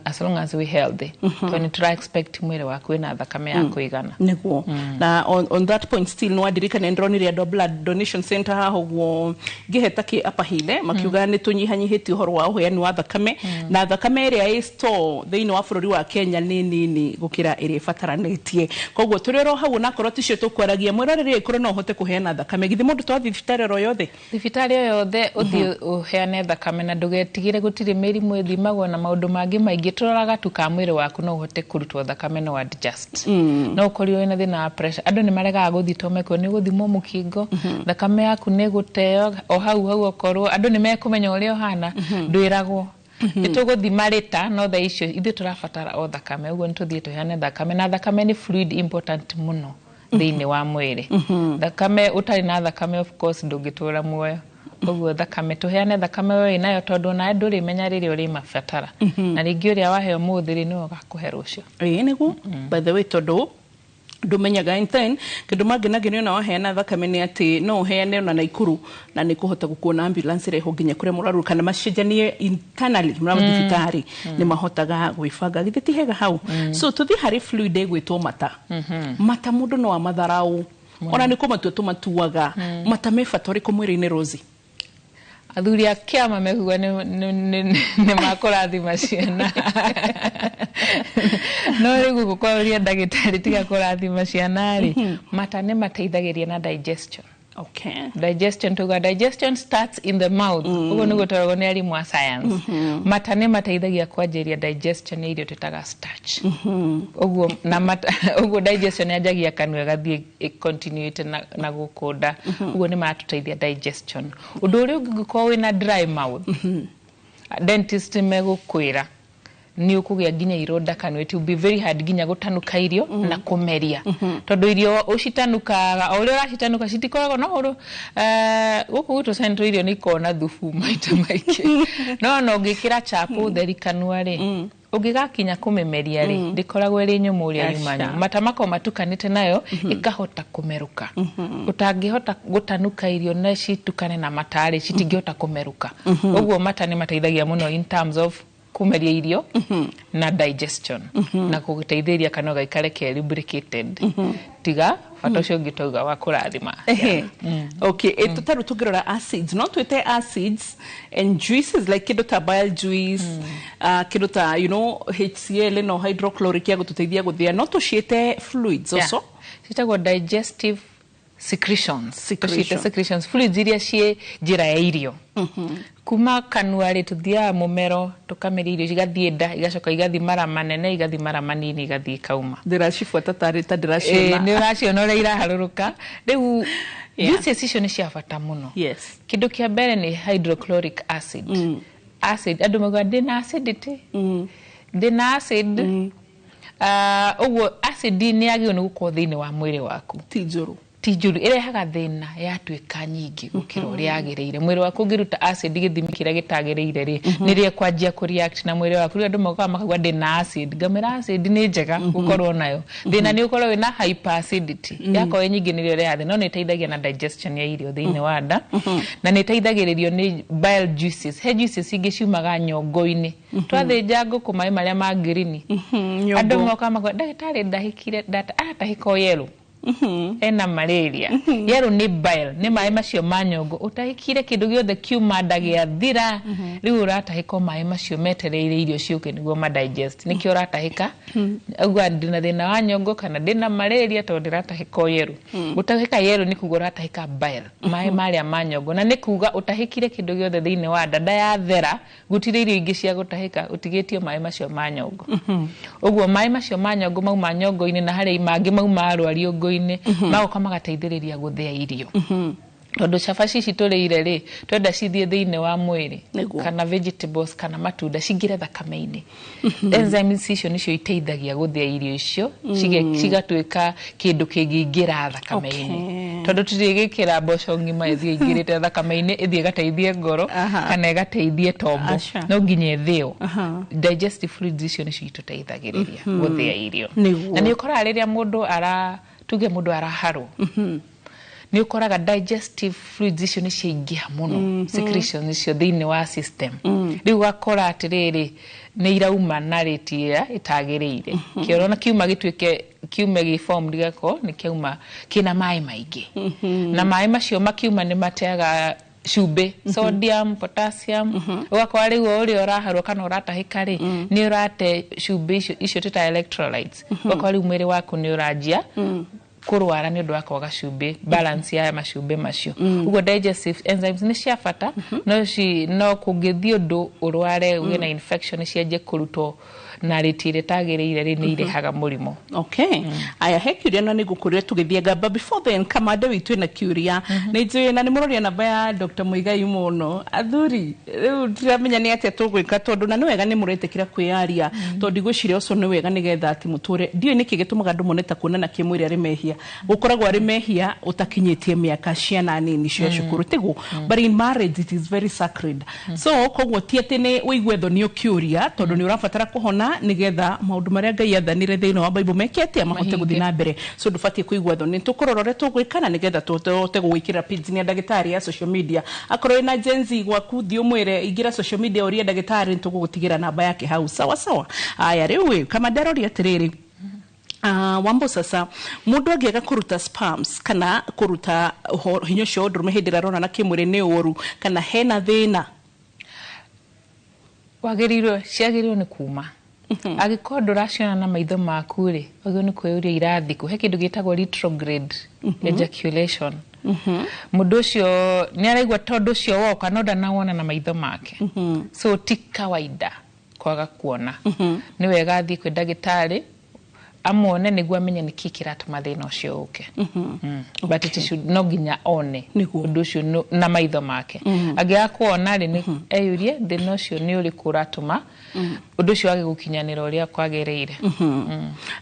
as long as we healthy, tondũ nĩ tũra expect mwĩrĩ waku wĩna thakame ya kũigana. Nĩguo. Na on that point still, no ndirikane ndĩronire andũ a blood donation center haha ũguo ngĩheta kĩ Upper Hill, makiuga nĩ tũnyihanyihĩtie ũhoro wa ũheani wa thakame, na thakame ĩrĩa ĩ store thĩinĩ wa bũrũri wa Kenya nĩ nini gũkĩra ĩrĩa ĩbataranĩtie. Koguo tũrĩ oro hau, onakorwo ticio tũkwaragia, mwĩroreri, ĩkorwo no ũhote kũheana thakame, githĩ mũndũ twathiĩ thibitarĩ oro yothe? Thibitarĩ o yothe ũthiĩ ũheane thakame na ndũgetigĩre, gũtirĩ mĩrimũ ĩthimagwo na maũndũ mangĩ maingĩ. Tũroraga tu ka mwĩrĩ waku no ũhote kũrutwo thakame, no adjust. No ũkorirwo wĩna thĩna wa pressure, andũ nĩ maregaga gũthiĩ tondũ mekwo nĩ ũgũthimwo mũkingo, thakame yaku nĩ ĩgũteo o hau hau, okorwo andũ nĩ mekũmenya ũrĩa ũhana. Ndwĩragwo nĩ tũgũthima rĩta, no thaa icio ithuĩ tũrabatara o thakame. Ũguo nĩ tũthiĩ tũheane thakame, na thakame nĩ fluid important mũno thĩinĩ wa mwĩrĩ. Thakame, ũtarĩ na thakame, of course ndũngĩtũra muoyo. Ũguo thakame, tũheane thakame we wĩnayo, tondũ onawe ndũrĩmenya rĩrĩa ũrĩmabatara, na rĩngĩ ũrĩa waheo mũthĩ rĩ, nĩwe ũgakũhe rũciũ. Ĩĩ nĩguo. By the way, tondũ ndũmenyaga, and then kĩndũ mangĩ nangĩ nĩ ona waheana thakame nĩ atĩ no ũheane ona Naikuru na nĩ kũhota gũkuona ambulance ĩrehwo nginya kũrĩa mũraruru, kana macenjanie internally thibitarĩ nĩ mahotaga gwĩbanga. Githĩ ti hega hau? So tũthiĩ harĩ fluid ĩgwĩtwo mata. Mata mũndũ no amatharau, ona nĩ kũmatua tũmatuaga. Mata me bata ũrĩkũ mwĩrĩ-inĩ, Rosie? Athuri a kĩama mekuga nĩ makũrathima ciana, no rĩu gũkũ kwaũria ndagĩtarĩ, tiga kũrathima ciana rĩ, mata nĩ mateithagĩria na digestion. Digestion, tuga digestion starts in the mouth, ũguo nĩguo tũragwo nĩ arimũ a science. Mata nĩ mateithagia kwanjĩria digestion ya irio twĩtaga starch. Ũguo na mata, ũguo digestion yanjagia kanua ĩgathiĩ ĩcontinuĩte na gũkũ nda. Ũguo nĩ maratũteithia digestion. Ũndũ ũrĩa ũngĩ, ũngĩkorwo wĩna dry mouth, dentist megũkwĩra nĩ ũkũgĩa nginya ironda kanua. It will be very hard nginya gũtanuka irio na kũmeria, tondũ irio ũcitanukaga o ũrĩa ũracitanuka citikoragwo no ũrũ. Gũkũ gwitũ Central irio nĩ ikoragwo na thubu maita maingĩ, no ona ũngĩkĩra chapo theri kanua rĩ, ũngĩgakinya kũmĩmeria rĩ, ndĩkoragwo ĩrĩ nyũmũ ũrĩa yuma nyũmũ. Mata makoragwo matukanĩte nayo ĩkahota kũmerũka. Ũtangĩhota gũtanuka irio na citukane na mata rĩ, citingĩhota kũmerũka. Ũguo mata nĩ mateithagia mũno in terms of kũmeria irio na digestion na gũteithĩrĩria kanua gaikare ke lubricated, tiga bata ũcio ũngĩ twauga wa kũrathima. Ehe. Okay, tũtarũ tũngĩrora acids, no twĩte acids and juices like kĩndũ ta bile juice, kĩndũ ta HCl, no hydrochloric ya gũtũteithia gũthĩa, no tũciĩte fluids also? Ciĩtagwo digestive secretions. Secretion. Tũciĩte secretions, fluids iria ciĩ njĩra ya irio. Kuma kanua rĩ, tũthiaga mũmero, tũkameria irio, cigathiĩ nda, igacoka igathiĩ mara manene, igathiĩ mara manini, igathiĩ ikauma. Ndĩracibuata tarĩ ta ndĩraciona. Nĩ ũraciona ũrĩa iraharũrũka rĩu. Juices icio nĩ cia bata mũno. Kĩndũ kĩa mbere nĩ hydrochloric acid. Acid, andũ maugaga ndĩna acidity, ndĩna acid. Ũguo acid nĩ yagĩrĩirwo nĩ gũkorwo thĩinĩ wa mwĩrĩ waku. Ti njũru. Ti njũru, ĩrehaga thĩna yatuĩka nyingĩ gũkĩra ũrĩa yagĩrĩire. Mwĩrĩ waku ũngĩruta acid gĩthimi kĩrĩa gĩtagĩrĩire rĩ, nĩrĩo ĩkwanjia kũreact na mwĩrĩ waku. Rĩu andũ mokaga makauga ndĩna acid, ngamĩra acid nĩ njega gũkorwo nayo, thĩna nĩ ũkorwo wĩna hyperacidity. Yakorwo ĩ nyingĩ nĩrĩo ĩrehaga thĩna, no nĩ ĩteithagia na digestion ya irio thĩinĩ wa nda, na nĩ ĩteithagĩrĩrio nĩ bile juices. He juices ingĩ ciumaga nyongo-inĩ. Twathĩnja ngũkũ, maĩ marĩa ma ngirini, andũ mokaga makauga, "Ndagĩtarĩ, ndahĩkire, aratahĩka o yellow, ena malaria." Yellow nĩ bile, nĩ maĩ macio ma nyongo. Ũtahĩkire kĩndũ gĩothe kiuma nda gĩathira, rĩu ũratahĩka o maĩ macio metereire irio ciũke nĩguo ma digest, nĩkĩo ũratahĩka. Auga ndĩna thĩna wa nyongo kana ndĩna malaria tondũ ndĩratahĩka o yellow. Gũtahĩka yellow nĩ kuga ũratahĩka bile, maĩ marĩa ma nyongo, na nĩ kuga ũtahĩkire kĩndũ gĩothe thĩinĩ wa nda, nda yathera, gũtirĩ irio ingĩ cia gũtahĩka, ũtigĩtio maĩ macio ma nyongo. Ũguo maĩ macio ma nyongo mauma nyongo-inĩ na harĩa mangĩ mauma rwariũngũ-inĩ, magoka magateithĩrĩria gũthĩa irio, tondũ cabaci ici tũrĩire rĩ, twenda cithiĩ thĩinĩ wa mwĩrĩ, kana vegetables kana matunda cingĩre thakame-inĩ. Enzymes icio nĩcio iteithagia gũthĩa irio icio cigatuĩka kĩndũ kĩngĩingĩra thakame-inĩ, tondũ tũtirĩgĩkĩra mboco ng'ima ĩthiĩ ĩingĩrĩte thakame-inĩ, ĩthiĩ ĩgateithie ngoro kana ĩgateithie tombo. No nginya ĩthĩo. Digestive fluids icio nĩcio itũteithagĩrĩria gũthĩa irio. Na nĩ ũkoraga rĩrĩa mũndũ ara, tuge mũndũ araharwo, nĩ ũkoraga digestive fluids icio nĩ ciaingĩha mũno, secretions icio thĩinĩ wa system. Rĩu ũgakora atĩrĩrĩ, nĩ irauma na rate ĩrĩa ĩtagĩrĩire. Kĩoro na kiuma gĩtuĩke kiume gĩ form, gĩgakorwo nĩ kĩauma kĩna maĩ maingĩ, na maĩ macio makiuma nĩ mateaga cumbĩ, sodium, potassium. Ũgakora rĩu o ũrĩa ũraharwo kana ũratahĩka rĩ, nĩ ũrate cumbĩ icio, icio twĩtaga electrolytes. Ũgakora rĩu mwĩrĩ waku nĩ ũranjia kũrwara nĩ ũndũ wa kwaga cumbĩ, balance ya macumbĩ macio. Ũguo digestive enzymes nĩ cia bata, no kũngĩthiĩ ũndũ ũrware, ũgĩe na infection, cianjie kũrutwo na rate ĩrĩa ĩtagĩrĩire rĩ, nĩ irehaga mũrimũ. Okay, aya, he kiuria na nĩ ngũkũria tũgĩthianga, but before then, kamande witũ ĩna kiuria nĩ njũĩ na nĩ mũroria namba ya Dr. Muigai mũno. Athuri, rĩu ndiramenya nĩ atĩa tũgwĩka, tondũ na nĩ wega nĩ mũretĩkĩra kwĩyaria, tondũ ndigwĩciria ũcio nĩ wega nĩgetha atĩ mũtũre. Ndiũĩ nĩkĩ gĩtũmaga andũ mone ta kuonana kĩmwĩrĩ arĩ mehia. Gũkoragwo arĩ mehia ũtakinyĩtie mĩaka ciana nini cia cukuru tiguo, but in marriage it is very sacred. So koguo ti atĩ nĩ ũigue thoni ũkĩũria, tondũ nĩ ũrabatara kũhona nĩgetha maũndũ marĩa Ngai athanire thĩinĩ wa Bible meke atĩa, mahote gũthiĩ na mbere. So ndũbatiĩ kũigua thoni, tũkũrora ũrĩa tũgwĩkana nĩgetha tũhote gũgwĩkĩra page ya ndagĩtarĩ ya social media. Akorwo wĩna Gen Z gwaku, thiĩ ũmwĩre ingĩra social media ũrie ndagĩtarĩ, nĩtũgũgũtigĩra namba yake hau. Sawa sawa. Aya, rĩu ĩ kamande aroria atĩrĩrĩ, Wambo sasa mundu angiaga kuruta spams kana kuruta hinya ũcio ũndũrũme hĩndĩ ĩrĩa aronana kĩmwĩrĩ nĩ ũru kana hena thĩna? Wagĩrĩirwo ciagĩrĩirwo nĩ kuma. Angĩkorwo ndũraciona na maitho maku rĩ, wagĩrĩirwo nĩ kwĩyũria irathi kũ. He kĩndũ gĩtagwo retrograde ejaculation. Mũndũ ũcio nĩ araigua tondũ ũcio woka no ndanawona na maitho make. So ti kawaida kwaga kuona. Nĩ wega athiĩ kwĩ ndagĩtarĩ amuone nĩguo amenye nĩkĩ kĩratũma thĩna ũcio ũke. But it should no nginya one ũndũ ũcio na maitho make. Angĩaga kuona rĩ, nĩ eyũrie thĩna ũcio nĩ ũrĩkũ ũratũma ũndũ ũcio wage gũkinyanĩra ũrĩa kwagĩrĩire.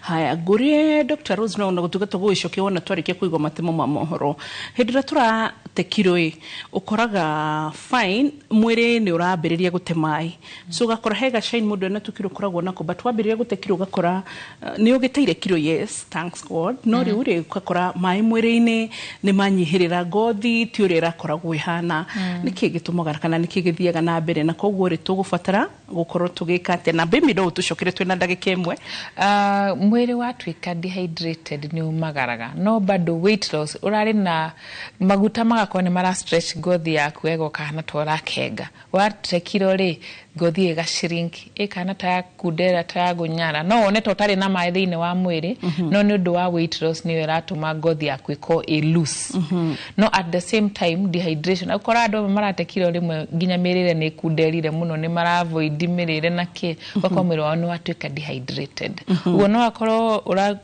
Haya, ngũrie Dr. Rose no gũtuga tũgũgĩcokia wona twarĩkia kũigua matemo ma mohoro. Hĩndĩ ĩrĩa tũrate kiro ĩ, ũkoraga fine mwĩrĩ nĩ ũrambĩrĩria gũte maĩ, so ũgakora he gashine mũndũ ena tũkiro ũkoragwo nako, but wambĩrĩria gũte kiro ũgakora nĩ ũgĩteire kiro, yes, thanks God, no rĩu rĩ ũgakora maĩ mwĩrĩ-inĩ nĩ manyihĩrĩra, ngothi ti ũrĩa ĩrakoragwo ĩhana. Nĩkĩ gĩtũmaga kana nĩkĩ gĩthiaga na mbere, na koguo rĩ tũgũbatara gũkorwo tũgĩka atĩa? Na mbĩmi no ũtũcokere twĩna ndagĩka ĩmwe. Mwĩrĩ watuĩka dehydrated nĩ umagaraga, no bado weight loss ũrarĩ na maguta magakorwo nĩ mara stretch ngothi yaku wega ũkahana ta ũrakenga. Wate kiro rĩ, ngothi ĩga shrink ĩkahana ta yakundera ta yagũnyara, no wone ta ũtarĩ na maĩ thĩinĩ wa mwĩrĩ, no nĩ ũndũ wa weight loss nĩyo ĩratũma ngothi yaku ĩkorwo ĩ loose. No at the same time dehydration, ũkora andũ amwe marate kiro rĩmwe nginya mĩrĩre nĩ ĩkunderire mũno, nĩ maravoid mĩrĩre na kĩ, ũgakorwo mwĩrĩ wao nĩ watuĩka dehydrated. Ũguo no akorwo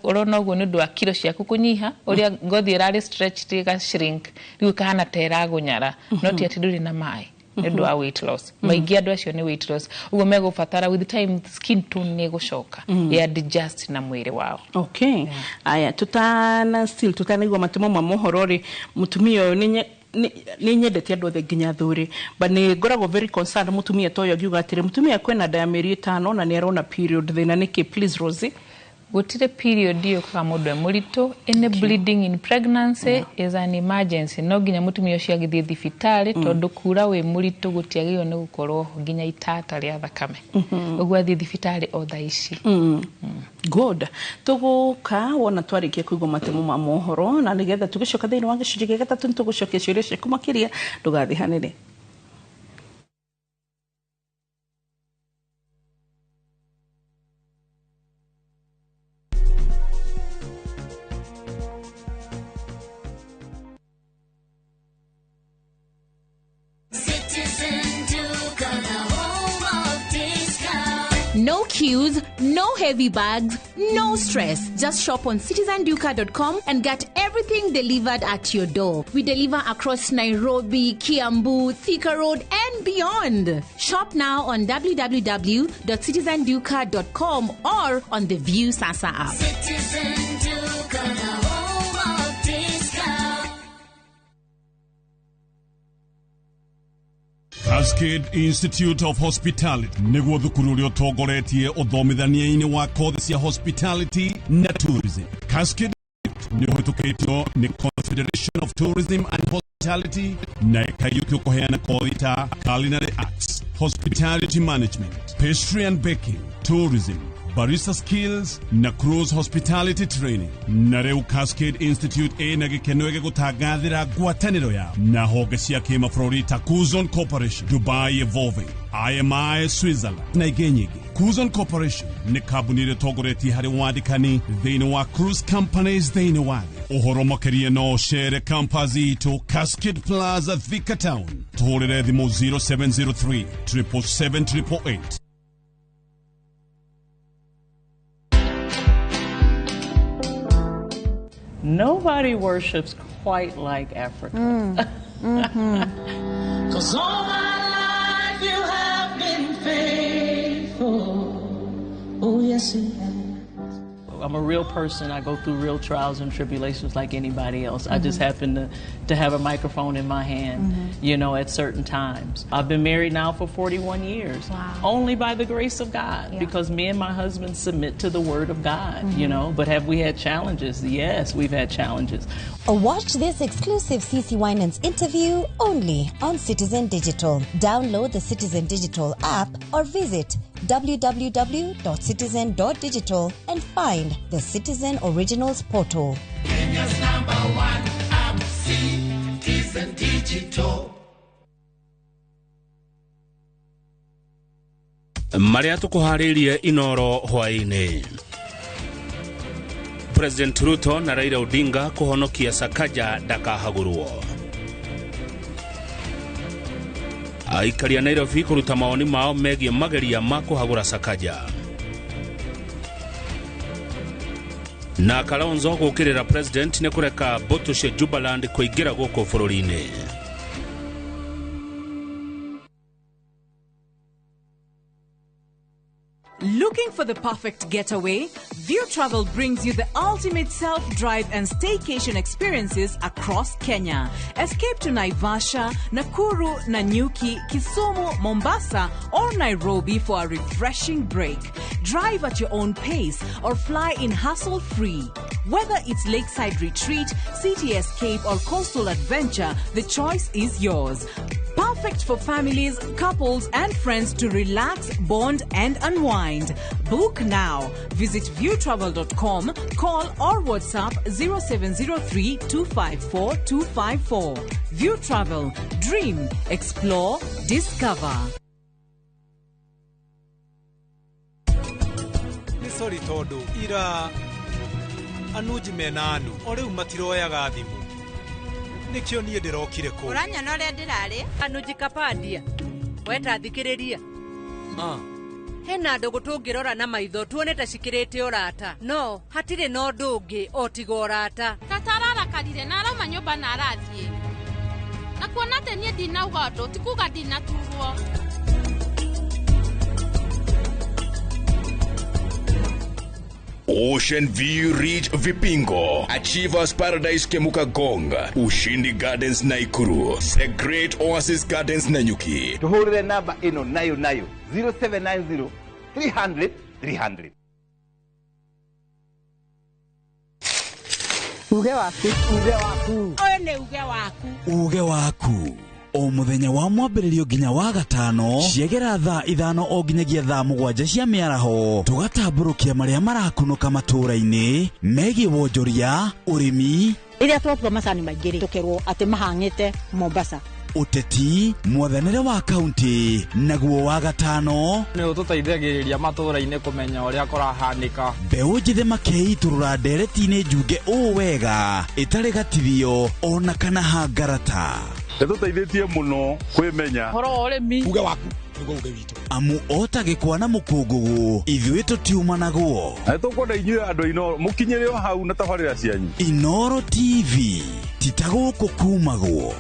ũrona ũguo nĩ ũndũ wa kiro ciaku kũnyiha, ũrĩa ngothi ĩrarĩ stretched ĩga shrink, rĩu ĩkahana ta ĩragũnyara, no ti atĩ ndũrĩ na maĩ, nĩ ũndũ wa weight loss. Maingĩ andũ acio nĩ weight loss, ũguo megũbatara with time skin tone nĩ ĩgũcoka ya adjust na mwĩrĩ wao. Okay, aya, tutana still tutanaigua matemo ma mohoro rĩ, mũtumia ũyũ nĩ nyendete andũ othe nginya athuri, but nĩ ngoragwo very concerned mũtumia ta ũyũ angiuga atĩrĩ, mũtumia kwĩna nda ya mĩeri 5 na nĩ arona period, thĩna nĩkĩ? Please, Rosie. Gũtirĩ period yũkaga mũndũ e mũritũ. Any bleeding in pregnancy is an emergency, no nginya mũtumia ũcio agĩthiĩ thibitarĩ, tondũ kura wĩ mũritũ gũtiagĩrĩirwo nĩ gũkorwo ho nginya itata rĩa thakame. Ũguo athiĩ thibitarĩ o thaa ici. Good, tũgũka wona twarĩkia kũigua matemo ma mohoro, na nĩgetha tũgĩcoka thĩinĩ wa gĩcunjĩ gĩa gatatũ nĩ tũgũcokia ciũria ciaku makĩria. Ndũgathiĩ hanene. Citizen Duka, the home of discount. No queues, no heavy bags, no stress. Just shop on citizenduka.com and get everything delivered at your door. We deliver across Nairobi, Kiambu, Thika Road, and beyond. Shop now on www.citizenduka.com or on the View Sasa app. Citizen Duka, the home of discount. Cascade Institute of Hospitality nĩguo thukuru ũrĩa ũtongoretie ũthomithania-inĩ wa kothi cia hospitality na tourism. Cascade nĩ ũhĩtũkĩtio nĩ Confederation of Tourism and Hospitality na ĩkaiyũkio kũheana kothi ta culinary arts, hospitality management, pastry and baking, tourism, barista skills na cruise hospitality training. Na rĩu Cascade Institute ĩna gĩkeno gĩgũtangathĩra ngwatanĩro yao na honge cia kĩmabũrũri ta Cuzon Corporation, Dubai Evolving, IMI Switzerland na ingĩ nyingĩ. Cuzon Corporation nĩ kambuni ĩrĩa ĩtongoretie harĩ wandĩkani thĩinĩ wa cruise companies thĩinĩ wa thĩ. Ũhoro makĩria no ũcere campus itũ Cascade Plaza, Thika Town. Tũhũrĩre thimũ 0703 777 888. Nobody worships quite like Africa. 'Cause all my life you have been faithful. Oh, yes, you have. I'm a real person. I go through real trials and tribulations like anybody else. I just happen to have a microphone in my hand, at certain times. I've been married now for 41 years. Wow. Only by the grace of God, because me and my husband submit to the Word of God, you know. But have we had challenges? Yes, we've had challenges. Watch this exclusive CC Winans interview only on Citizen Digital. Download the Citizen Digital app or visit www.citizen.digital and find the Citizen Originals portal. Kenya's number one app, Citizen Digital. Marĩa tũkũharĩirie Inoro hwaĩ-inĩ. President Ruto na Raila Odinga kũhonokia Sakaja ndakahagũrwo. Aikari a Nairobi kũruta mawoni mao megiĩ mageria ma kũhagũra Sakaja. Na Kalonzo gũũkĩrĩra President nĩ kũreka mbũtũ cia Jubaland kũingĩra gũkũ bũrũri-inĩ. Looking for the perfect getaway? View Travel brings you the ultimate self-drive and staycation experiences across Kenya. Escape to Naivasha, Nakuru, Nanyuki, Kisumu, Mombasa, or Nairobi for a refreshing break. Drive at your own pace or fly in hassle-free. Whether it's lakeside retreat, city escape, or coastal adventure, the choice is yours. Perfect for families, couples, and friends to relax, bond, and unwind. Book now. Visit viewtravel.com, call or WhatsApp 0703 254 254. View Travel. Dream, explore, discover. Nĩ sorry tondũ ira Anuji mena Anu o rĩu matiroyaga thimũ, nĩkĩo niĩ ndĩrokire kũu. Ũranyona ũrĩa ndĩrarĩ? Anuji Kapadia, weta thikĩrĩria. Hena ndũgũ tũngĩrora na maitho tuone ta cikĩrĩte ũrata, no hatirĩ na ũndũ ũngĩ o tiga ũrata. Tata ararakarire na arauma nyũmba na arathiĩ. Na kuona atĩ niĩ ndinauga ũndũ ti kuga ndinaturwo. Ocean View Ridge Vipingo, Achievers Paradise Kemuka Gong, Ushindi Gardens Naikuru, The Great Oasis Gardens Nanyuki. Tuhurire namba ĩno nayo nayo 0790 300 300. Uge waku, uge waku. Ũyũ nĩ uge waku. Uge waku. O mũthenya wa mwambĩrĩrio nginya wa gatano ciegera thaa 5 o nginyagia thaa 7 cia mĩaraho, tũgatambũrũkia marĩa marakunũka matũũra-inĩ megiĩ wonjoria, ũrĩmi, rĩrĩa twatua macani maingĩ rĩ, tũkerwo atĩ mahang'ĩte Mombasa, ũteti, mwathanĩre wa kaunti, naguo wa gatano nĩ ũtũteithagĩrĩria matũũra-inĩ kũmenya ũrĩa kũrahanĩka. Mbeũ njĩthĩ makeitũrũra ndereti-inĩ njunge ũũ wega ĩtarĩ gatithio ona kana hangarata. Nĩtũteithĩtie mũno kwĩmenya ũhoro wa ũrĩmi. Uge waku nĩguo uge witũ, amu ota gĩkwa na mũkũngũgũ ithuĩ tũtiumanagwo. Na nĩtũkwenda inyuĩ andũ a Inooro mũkinyĩre o hau na tabarĩra cianyu. Inooro TV ti ta gũkũ kumagwo.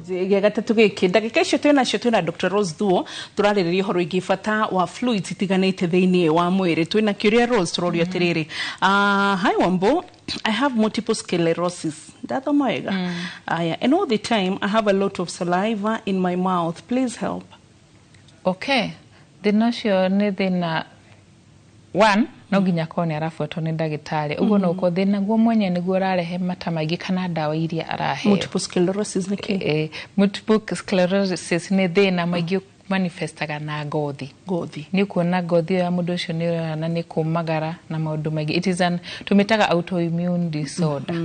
Gĩa gatatũ gĩkĩ ndagĩka icio twĩ nacio twĩna Dr. Rose Thuo, tũrarĩrĩria ũhoro wĩgiĩ bata wa fluids itiganĩte thĩinĩ wa mwĩrĩ. Twĩna kĩũria Rose, tũrorio atĩrĩrĩ, hi Wambo, I have multiple sclerosis, ndathoma wega? Aya, and all the time I have a lot of saliva in my mouth, please help. Okay, thĩna ũcio nĩ thĩna one no nginya akorwo nĩ arabuatwo nĩ ndagĩtarĩ, ũguo no ũkorwo thĩna guo mwenyewe nĩguo ũrarehe mata maingĩ kana ndawa iria araheo. Multiple sclerosis nĩ kĩ? Multiple sclerosis nĩ thĩna maingĩ manifestaga na ngothi. Ngothi. Nĩ ũkuona ngothi ĩyo ya mũndũ ũcio nĩ ũrona nĩ kũmagara na maũndũ maingĩ. It is an tũmĩtaga autoimmune disorder.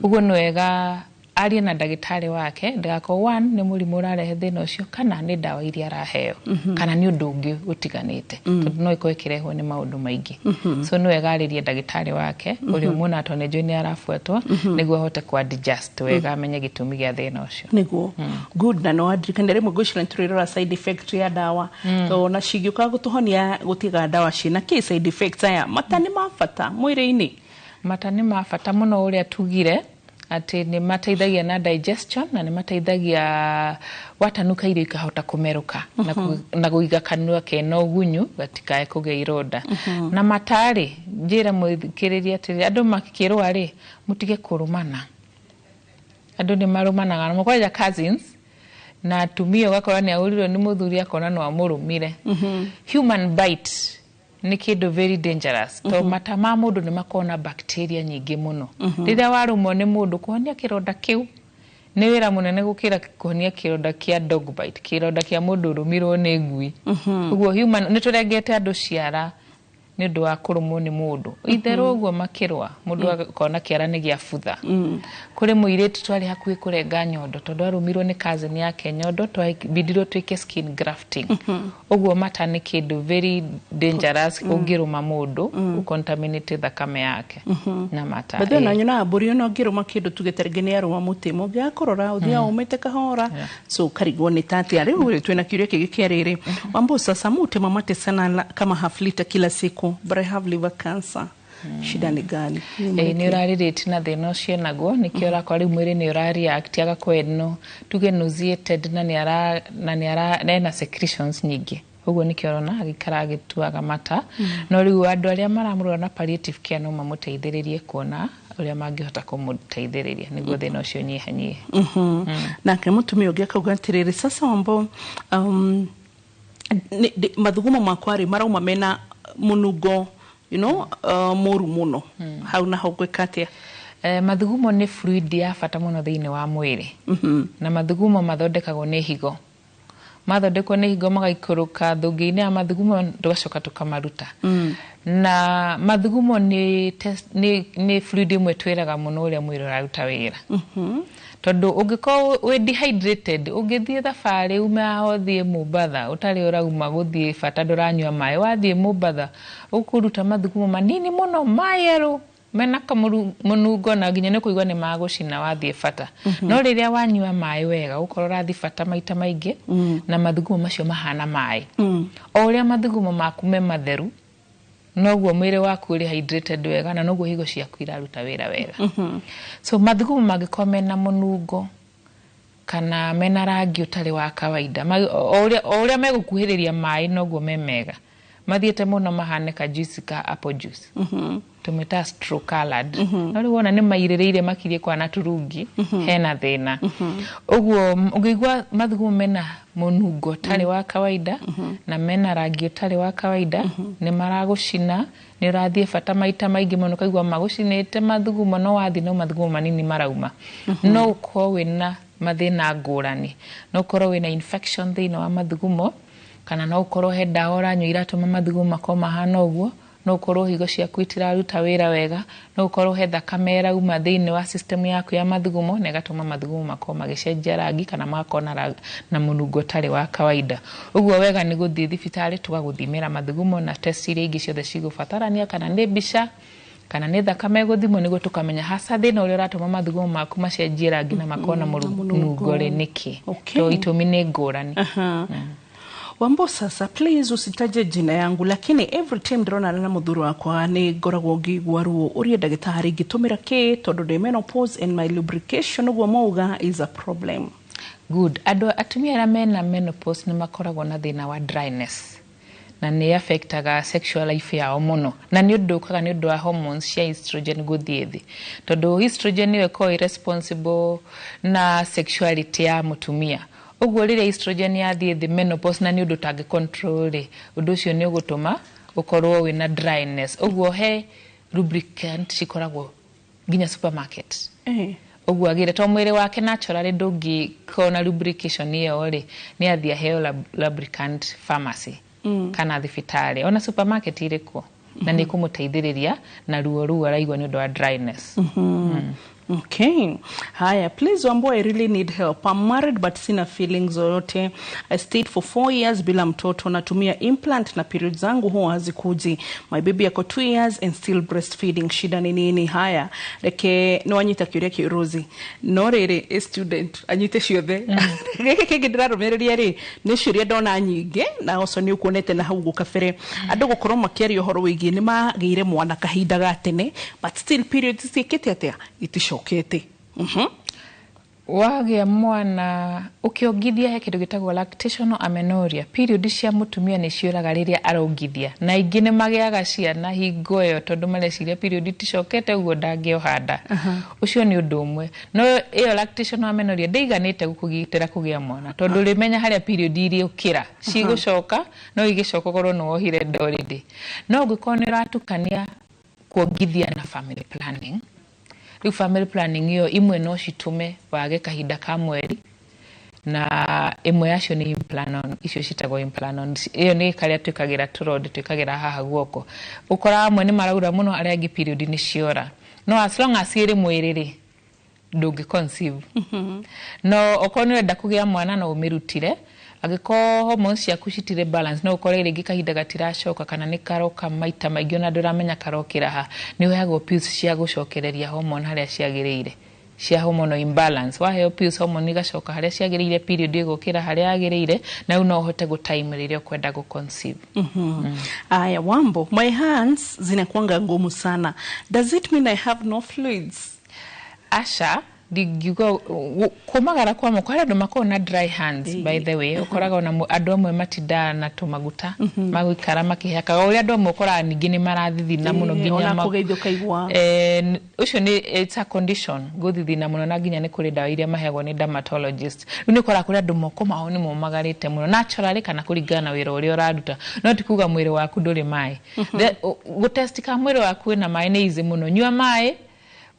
Ũguo nĩ wega arie na ndagĩtarĩ wake ndagakorwo one nĩ mũrimũ ũrarehe thĩna ũcio kana nĩ ndawa iria araheo kana nĩ ũndũ ũngĩ ũtiganĩte, tondũ no ĩkorwo ĩkĩrehwo nĩ maũndũ maingĩ. So nĩ wega arĩrie ndagĩtarĩ wake ũrĩa ũmuona tondũ nĩ njũĩ nĩ arabuatwo, nĩguo ahote kũ adjust wega amenye gĩtũmi gĩa thĩna ũcio. Nĩguo. Good, na no wandirikania rĩmwe ngwĩciria nĩtũrĩrora side effect ya ndawa, to na cingĩũka gũtũhonia gũtiga ndawa ciĩna kĩ side effects. Aya mata nĩ ma bata mwĩrĩ-inĩ? Mata nĩ ma bata mũno, ũrĩa tugire atĩ nĩ mateithagia na digestion na nĩ mateithagia watanuka irio ikahota kũmerũka na kũiga kanua kena ũgunyu gatikae kũgĩa ironda. Na matarĩ njĩra mũthikĩrĩria atĩrĩ, andũ makĩrũa rĩ mũtige kũrũmana. Andũ nĩ marũmanaga na kwanja cousins na atumia ũgakora nĩ ahũrirwo nĩ mũthuri akona no amũrũmire. Human bite Nĩ kĩndũ very dangerous to mata ma mũndũ nĩ makoragwo na bacteria nyingĩ mũno. Rĩrĩa warũmwo nĩ mũndũ, kũhonia kĩronda kĩu nĩ wĩra mũnene gũkĩra kũhonia kĩronda kĩa dog bite, kĩronda kĩa mũndũ ũrũmirwo nĩ ngui. Ũguo human nĩ tũrengete andũ ciara nĩ ũndũ wa kũrũmwo nĩ mũndũ itherũ ũguo makĩrũa, mũndũ akona kĩara nĩ gĩabutha. Kũrĩ mũirĩtu twarĩ hakuhĩ kũrenga nyondo tondũ arũmirwo nĩ cousin yake nyondo, twabindirwo twĩke skin grafting. Ũguo mata nĩ kĩndũ very dangerous. Ũngĩrũma mũndũ, ũcontaminate thakame yake na mata. But then na mbũri ona ũngĩrũma kĩndũ, tuge ta rĩngĩ nĩ arũma mũtĩ, mũngĩaga kũrora ũthiaga ũmĩte kahora, so karigwo nĩ tatia. Rĩu rĩ, twĩna kĩũria kĩngĩ kĩa rĩrĩ, Wambo, sasa mutema mate sana kama half liter kila siku, but I have liver cancer, shida ni gani? Ĩĩ, nĩ ũrarĩrĩte na thĩna ũcio naguo nĩkĩo ũrakora rĩu mwĩrĩ nĩ ũrareact, agakorwo eno tuge nauseated na nĩ ara na nĩ ara na ena secretions nyingĩ, ũguo nĩkĩo ũrona agĩikara agĩtuaga mata. No rĩu andũ arĩa maramũrora na palliative care no mamũteithĩrĩrie kuona ũrĩa mangĩhota kũmũteithĩrĩria nĩguo thĩna ũcio ũnyihanyihe. Nake mũtumia ũngĩ akauga atĩrĩrĩ, sasa Wambo, mathugumo makwa rĩ marauma mena mũnungo mũru mũno, hau naho ngwĩka atĩa? Mathugumo nĩ fluid ya bata mũno thĩinĩ wa mwĩrĩ, na mathugumo mathondekagwo nĩ higo. Mathondekwo nĩ higo magaikũrũka thũngĩ-inĩ ya mathugumo, tũgacoka tũkamaruta. Na mathugumo nĩ, test, nĩ fluid ĩmwe twĩraga mũno ũrĩa mwĩrĩ ũraruta wĩra, tondũ ũngĩkorwo wĩ dehydrated, ũngĩthiĩ thabarĩ ume haha ũthiĩ Mombatha ũtarĩ ũrauma gũthiĩ bata, ndũranyua maĩ, wathiĩ Mombatha ũkũruta mathugumo manini mũno mayellow mena kamũnungo na nginya nĩ kũigua nĩ magũcina wathiĩ bata. No rĩrĩa wanyua maĩ wega, ũkorwo ũrathiĩ bata maita maingĩ, na mathugumo macio mahana maĩ. O ũrĩa mathugumo maku me matheru, noguo mwĩrĩ waku ũrĩ hydrated wega na noguo higo ciaku iraruta wĩra wega. So mathugumo mangĩkorwo mena mũnungo kana mena rangi ũtarĩ wa kawaida, o ũrĩa megũkuhĩrĩria maĩ noguo me mega, mathiĩte mũno mahane ka juice ka apple juice, tũmĩta straw colored. No rĩu wona nĩ mairĩrĩire makirie kwana turungi, hena thĩna. Ũguo ũngĩigua mathugumo mena mũnungo ũtarĩ wa kawaida na mena rangi ũtarĩ wa kawaida, nĩ maragũcina, nĩ ũrathiĩ bata maita maingĩ mũno, ũkaigua magũcinĩte mathugumo, no wathiĩ no mathugumo manini marauma, no ũkorwo wĩna mathĩna ngũrani. No ũkorwo wĩna infection thĩinĩ wa mathugumo, kana no ũkorwo he ndawa ũranyua iratũma mathugumo makorwo mahana ũguo, no ũkorwo higo ciaku itiraruta wĩra wega, no ũkorwo he thakame ĩrauma thĩinĩ wa system yaku ya mathugumo na ĩgatũma mathugumo makorwo magĩcenjia rangi kana magakorwo na mũnungo ũtarĩ wa kawaida. Ũguo wega nĩ gũthiĩ thibitarĩ tũgagũthimĩra mathugumo na test iria ingĩ ciothe cigũbatarania, kana nĩ mbica kana nĩ thakame ĩgũthimwo, nĩguo tũkamenya hasa thĩna ũrĩa ũratũma mathugumo maku macenjie rangi na makorwo na mũnungo rĩ nĩkĩ. To itũmi nĩ ngũrani. Wambo, sasa please usitaje jina yangu, lakini every time ndĩrona na mũthuri wakwa nĩ ngoragwo ngĩigua ruo. Ũrie ndagĩtarĩ ingĩtũmĩra kĩ tondũ ndĩ menopause and my lubrication, ũguo mauga, is a problem. Good. Andũ atumia arĩa mena menopause nĩ makoragwo na thĩna wa dryness na nĩ affectaga sexual life yao mũno, na nĩ ũndũ ũkaga nĩ ũndũ wa hormones cia estrogen gũthiĩ thĩ, tondũ estrogen nĩyo ĩkoragwo ĩ responsible na sexuality ya mũtumia. Ũguo rĩrĩa estrogen yathiĩ thĩ menopause, na nĩ ũndũ ũtangĩ control rĩ, ũndũ ũcio nĩ ũgũtũma ũkorwo wĩna dryness. Ũguo he lubricant cikoragwo nginya supermarket. Ũguo agĩre to mwĩrĩ wake naturally ndũngĩkorwo na lubrication ĩyo rĩ, nĩ athiĩ aheo lubricant pharmacy kana thibitarĩ, ona supermarket irĩ kuo, na nĩ kũmũteithĩrĩria na ruo rũu araigua nĩ ũndũ wa dryness. Okay. Haya, please Wambo, I really need help. I'm married but sina feelings zoyote. I stayed for 4 years bila mtoto. Natumia implant na period zangu huwa hazikuji. My baby ako 2 years and still breastfeeding. Shida ni nini? Haya, reke no anyita kĩũria kĩu Rosie. No rĩrĩ, a student anyite ciothe. Gĩkĩ kĩngĩ ndĩrarũmĩrĩria rĩ, nĩ ciũria ndona nyingĩ na ũcio nĩ ũkuonete na hau gũkabere. Andũ gũkorwo makĩaria ũhoro wĩgiĩ nĩ magĩire mwana kahinda ga tene but still periods ciĩkĩte atĩa, iticokete. Wagĩa mwana ũkĩongithia he kĩndũ gĩtagwo lactational amenorrhea. Period cia mũtumia nĩ ciũraga rĩrĩa arongithia, na aingĩ nĩ magĩaga ciana hingo ĩyo tondũ mareciria period iticokete ũguo ndangĩoha nda. Ũcio nĩ ũndũ ũmwe. No ĩyo lactational amenorrhea ndĩiganĩte gũkũgitĩra kũgĩa mwana, tondũ ũrĩmenya harĩa period irĩũkĩra cigũcoka, no igĩcoka ũkorwo nĩ wohire nda already. No ũngĩkorwo nĩ ũratukania kuongithia na family planning, rĩu family planning ĩyo imwe no citũme wage kahinda ka mweri, na ĩmwe yacio nĩ implanon. Icio citagwo implanon. Ĩyo nĩ karĩa twĩkagĩra tũrodi, twĩkagĩra haha guoko. Ũkoraga amwe nĩ maraura mũno, arĩa angĩ period nĩ ciora, no as long as ĩrĩ mwĩrĩ rĩ, ndũngĩ conceive. No okorwo nĩ ũrenda kũgĩa mwana, no ũmĩrutire. Angĩkorwo hormones ciaku citirĩ balance, no ũkore rĩngĩ kahinda gatiracoka kana nĩ karoka maita maingĩ ona ndũramenya karokĩra ha, nĩ ũheagwo pills cia gũcokereria hormone harĩa ciagĩrĩire, cia hormonal imbalance. Waheo pills, hormone igacoka harĩa ciagĩrĩire, period ĩgũkĩra harĩa yagĩrĩire, na rĩu no ũhote gũ-time rĩrĩa ũkwenda gũ-conceive. Aya, Wambo, my hands zinakuanga ngumu sana. Does it mean I have no fluids? Aca, ndingiuga kũmagara kwa moko. Harĩ andũ makoragwo na dry hands, by the way. Ũkoraga ona andũ amwe matindaga na tũmaguta magũikara makĩhakaga, ũrĩa andũ amwe ũkoraga ningĩ nĩ marathithina mũno nginya ona kũgeithio ũkaigua. Ũcio nĩ, it's a condition, gũthithina mũno, na nginya nĩ kũrĩ ndawa iria maheagwo nĩ dermatologist. Rĩu nĩ ũkoraga kũrĩ andũ moko mao nĩ momagarĩte mũno naturally kana kũringana na wĩra ũrĩa ũraruta, no ti kuga mwĩrĩ waku ndũrĩ maĩ. Gũtest kana mwĩrĩ waku wĩna maĩ nĩ easy mũno. Nyua maĩ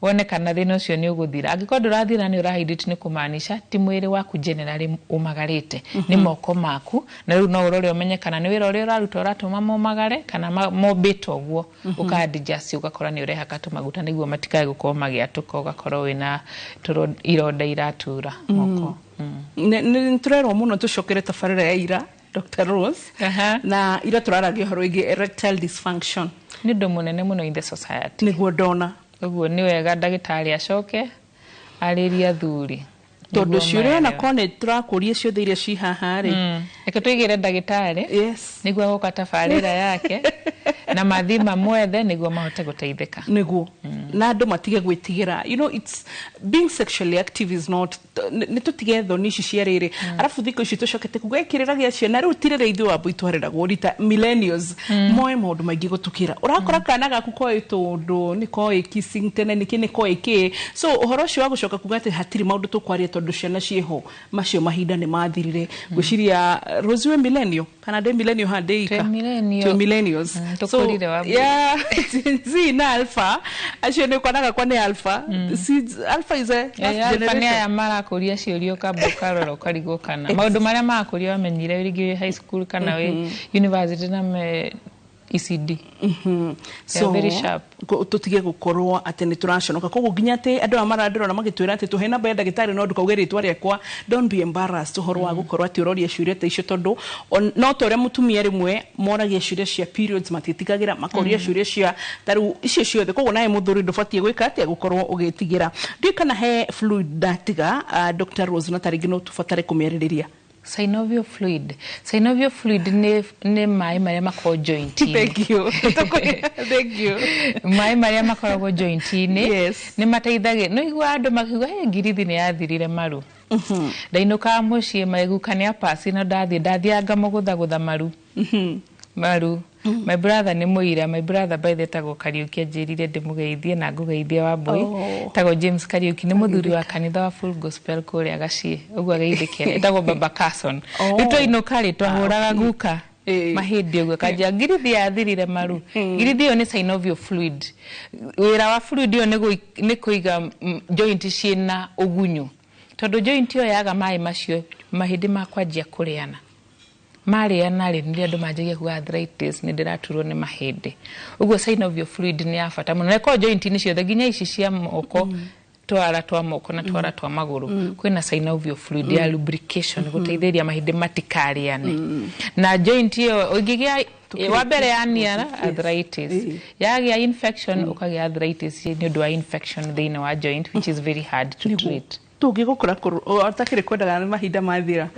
wone kana thĩna ũcio nĩ ũgũthira. Angĩkorwo ndũrathira, nĩ ũrahydrate, nĩ kũmaanisha ti mwĩrĩ waku generally ũmagarĩte, nĩ moko maku. Na rĩu no ũrore ũmenye kana nĩ wĩra ũrĩa ũraruta ũratũma momagare kana mombĩte ũguo. Ũka-adjust, ũgakora nĩ ũrehaka tũmaguta nĩguo matikae gũkorwo magĩatũka, ũgakorwo wĩna ironda iratura moko. Nĩ tũrerwo mũno tũcokere tabarĩra ya ira, Dr. Rose, na ira tũraragia ũhoro wĩgiĩ erectile dysfunction. Nĩ ũndũ mũnene mũno in the society. Nĩguo ndona. Ũguo nĩ wega ndagĩtarĩ acoke arĩrie athuri. Tondũ Nĩguo ciũria maelewe. Na korwo nĩ tũrakũria ciothe iria ci haha rĩ. Reke tũigĩre ndagĩtarĩ nĩguo agoka tabarĩra yake na mathiĩ mamwethe nĩguo mahote gũteithĩka. Nĩguo na andũ matige gwĩtigĩra. It's being sexually active is not, nĩ tũtige thoni ici cia rĩrĩ. Arabu thikũ ici tũcokete kuga kĩrĩra gĩa ciana rĩu ti rĩrĩa ithuĩ wambui twareragwo rita millennials moe maũndũ maingĩ gũtũkĩra. Ũrakora kana gaku koĩ tũndũ nĩ koĩ kissing tene nĩkĩ nĩ koĩ kĩ. So ũhoro ũcio wa gũcoka kuga atĩ hatirĩ maũndũ tũkwaria tondũ ciana ciĩho, macio mahinda nĩ mathirire. Ngwĩciria Rose wĩ millennial kana ndĩ millennial ha ndĩ ika? Twĩ millennial. Twĩ millennials. Tũkũrire Wambui. Yeah, Gen Z na alpha acio nĩ ũkonaga kwa nĩ alpha. See, alpha is a last Alpha nĩ generation. aya marakũria ciũria ũkamba ũkarora ũkarigwo kana maũndũ marĩa marakũria wamenyire rĩngĩ wĩ high school kana wĩ university na me ECD. They are very sharp. Tũtige gũkorwo atĩ nĩ tũraconoka. Koguo nginya atĩ andũ aya marandĩrora magĩtwĩra atĩ tũhe namba ya ndagĩtarĩ no ndũkauge rĩtwa rĩakwa, don't be embarrassed ũhoro wa gũkorwo atĩ ũroria ciũria ta icio, tondũ no ta ũrĩa mũtumia rĩmwe moragia ciũria cia periods matiĩtigagĩra, makoria ciũria cia ta rĩu icio ciothe. Koguo nawe mũthuri ndũbatiĩ gwĩka atĩa gũkorwo ũgĩtigĩra. Ndiũĩ kana he fluid ndatiga, Dr. Rose, na tarĩngĩ no tũbatare kũmĩarĩrĩria. Synovial fluid. Synovial fluid nĩ maĩ marĩa makoragwo joint-inĩ. Thank you. Thank you. Maĩ marĩa makoragwo joint-inĩ nĩ mateithagia. Nĩ ũiguaga andũ makiuga, "Hey, ngirithi nĩ yathirire maru." Ndainũkaga mũciĩ maiguka nĩ apasi na ndathiĩ ndathiaga ngamũgũthagũtha maru. Maru. My brother nĩ mũira. My brother, by the etagwo Kariũki, anjĩrire ndĩmũgeithie na ngũgeithie Wambui. Etagwo James Kariũki, nĩ mũthuri wa kanitha wa Full Gospel kũrĩa Gaciĩ. Ũguo ageithĩke. Etagwo Baba Carson. Rĩu twainũka rĩ, twahũraga guka mahĩndĩ ũguo kanjia ngirithi yathirire maru. Ngirithi ĩyo nĩ synovial fluid. Wĩra wa fluid ĩyo nĩ kũiga joint ciĩna ũgunyu, tondũ joint ĩyo yaga maĩ macio, mahĩndĩ makwanjia kũrĩana. Marĩana rĩ, nĩrĩo andũ manjagia kuga arthritis, nĩ ndĩraturwo nĩ mahĩndĩ. Ũguo synovial fluid nĩ ya bata mũno, na ĩkoragwo joint-inĩ ciothe nginya ici cia moko, twara twa moko na twara twa magũrũ. Kwĩna synovial fluid ya lubrication, gũteithĩrĩria mahĩndĩ matikarĩane. Na joint ĩyo ũngĩgĩa wa mbere yaniara arthritis, yagĩa infection, ũkagĩa arthritis nĩ ũndũ wa infection thĩinĩ wa joint, which is very hard to treat. Tũngĩgũkora ũtakĩrĩ kwendaga nĩ mahinda mathira.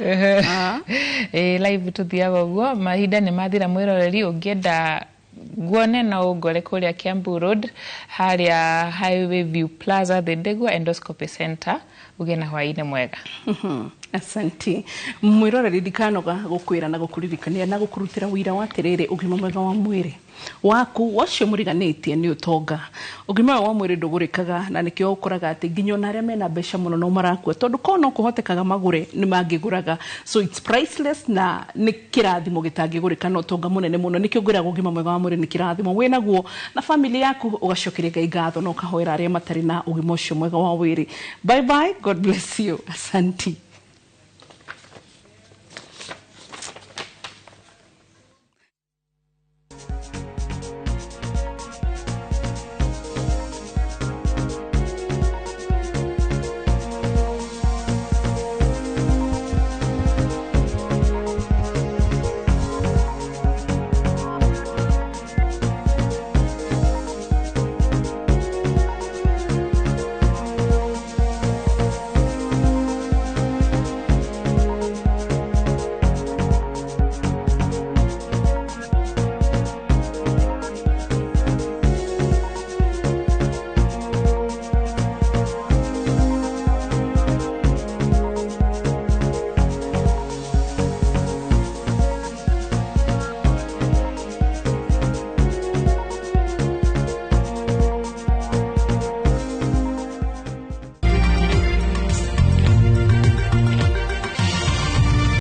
Ĩ, live tũthiaga ũguo, mahinda nĩ mathira. Mwĩroreri, ũngĩenda nguone no ũngore kũrĩa Kiambu Road, harĩa Highway View Plaza, Thindigua Endoscopy Center. Ũgĩe na hwaĩ-inĩ mwega. Asanti. Mwĩroreri, ndikanoga gũkwĩra na gũkũririkania na gũkũrutĩra wĩira wa atĩrĩrĩ, ũgima mwega wa mwĩrĩ waku wacio mũriganĩtie nĩ ũtonga. Ũgima mwega wa mwĩrĩ ndũgũrĩkaga, na nĩkĩo ũkoraga atĩ nginya ona arĩa mena mbeca mũno no marakua, tondũ korwo no kũhotekaga magũre nĩ mangĩgũraga. So it's priceless, na nĩ kĩrathimo gĩtangĩgũrĩka na ũtonga mũnene mũno. Nĩkĩo ngwĩraga ũgima mwega wa mwĩrĩ nĩ kĩrathimo. Wĩnaguo na family yaku, ũgacokeria Ngai ngatho na ũkahoera arĩa matarĩ na ũgima ũcio mwega wa mwĩrĩ. Bye bye, God bless you, asanti.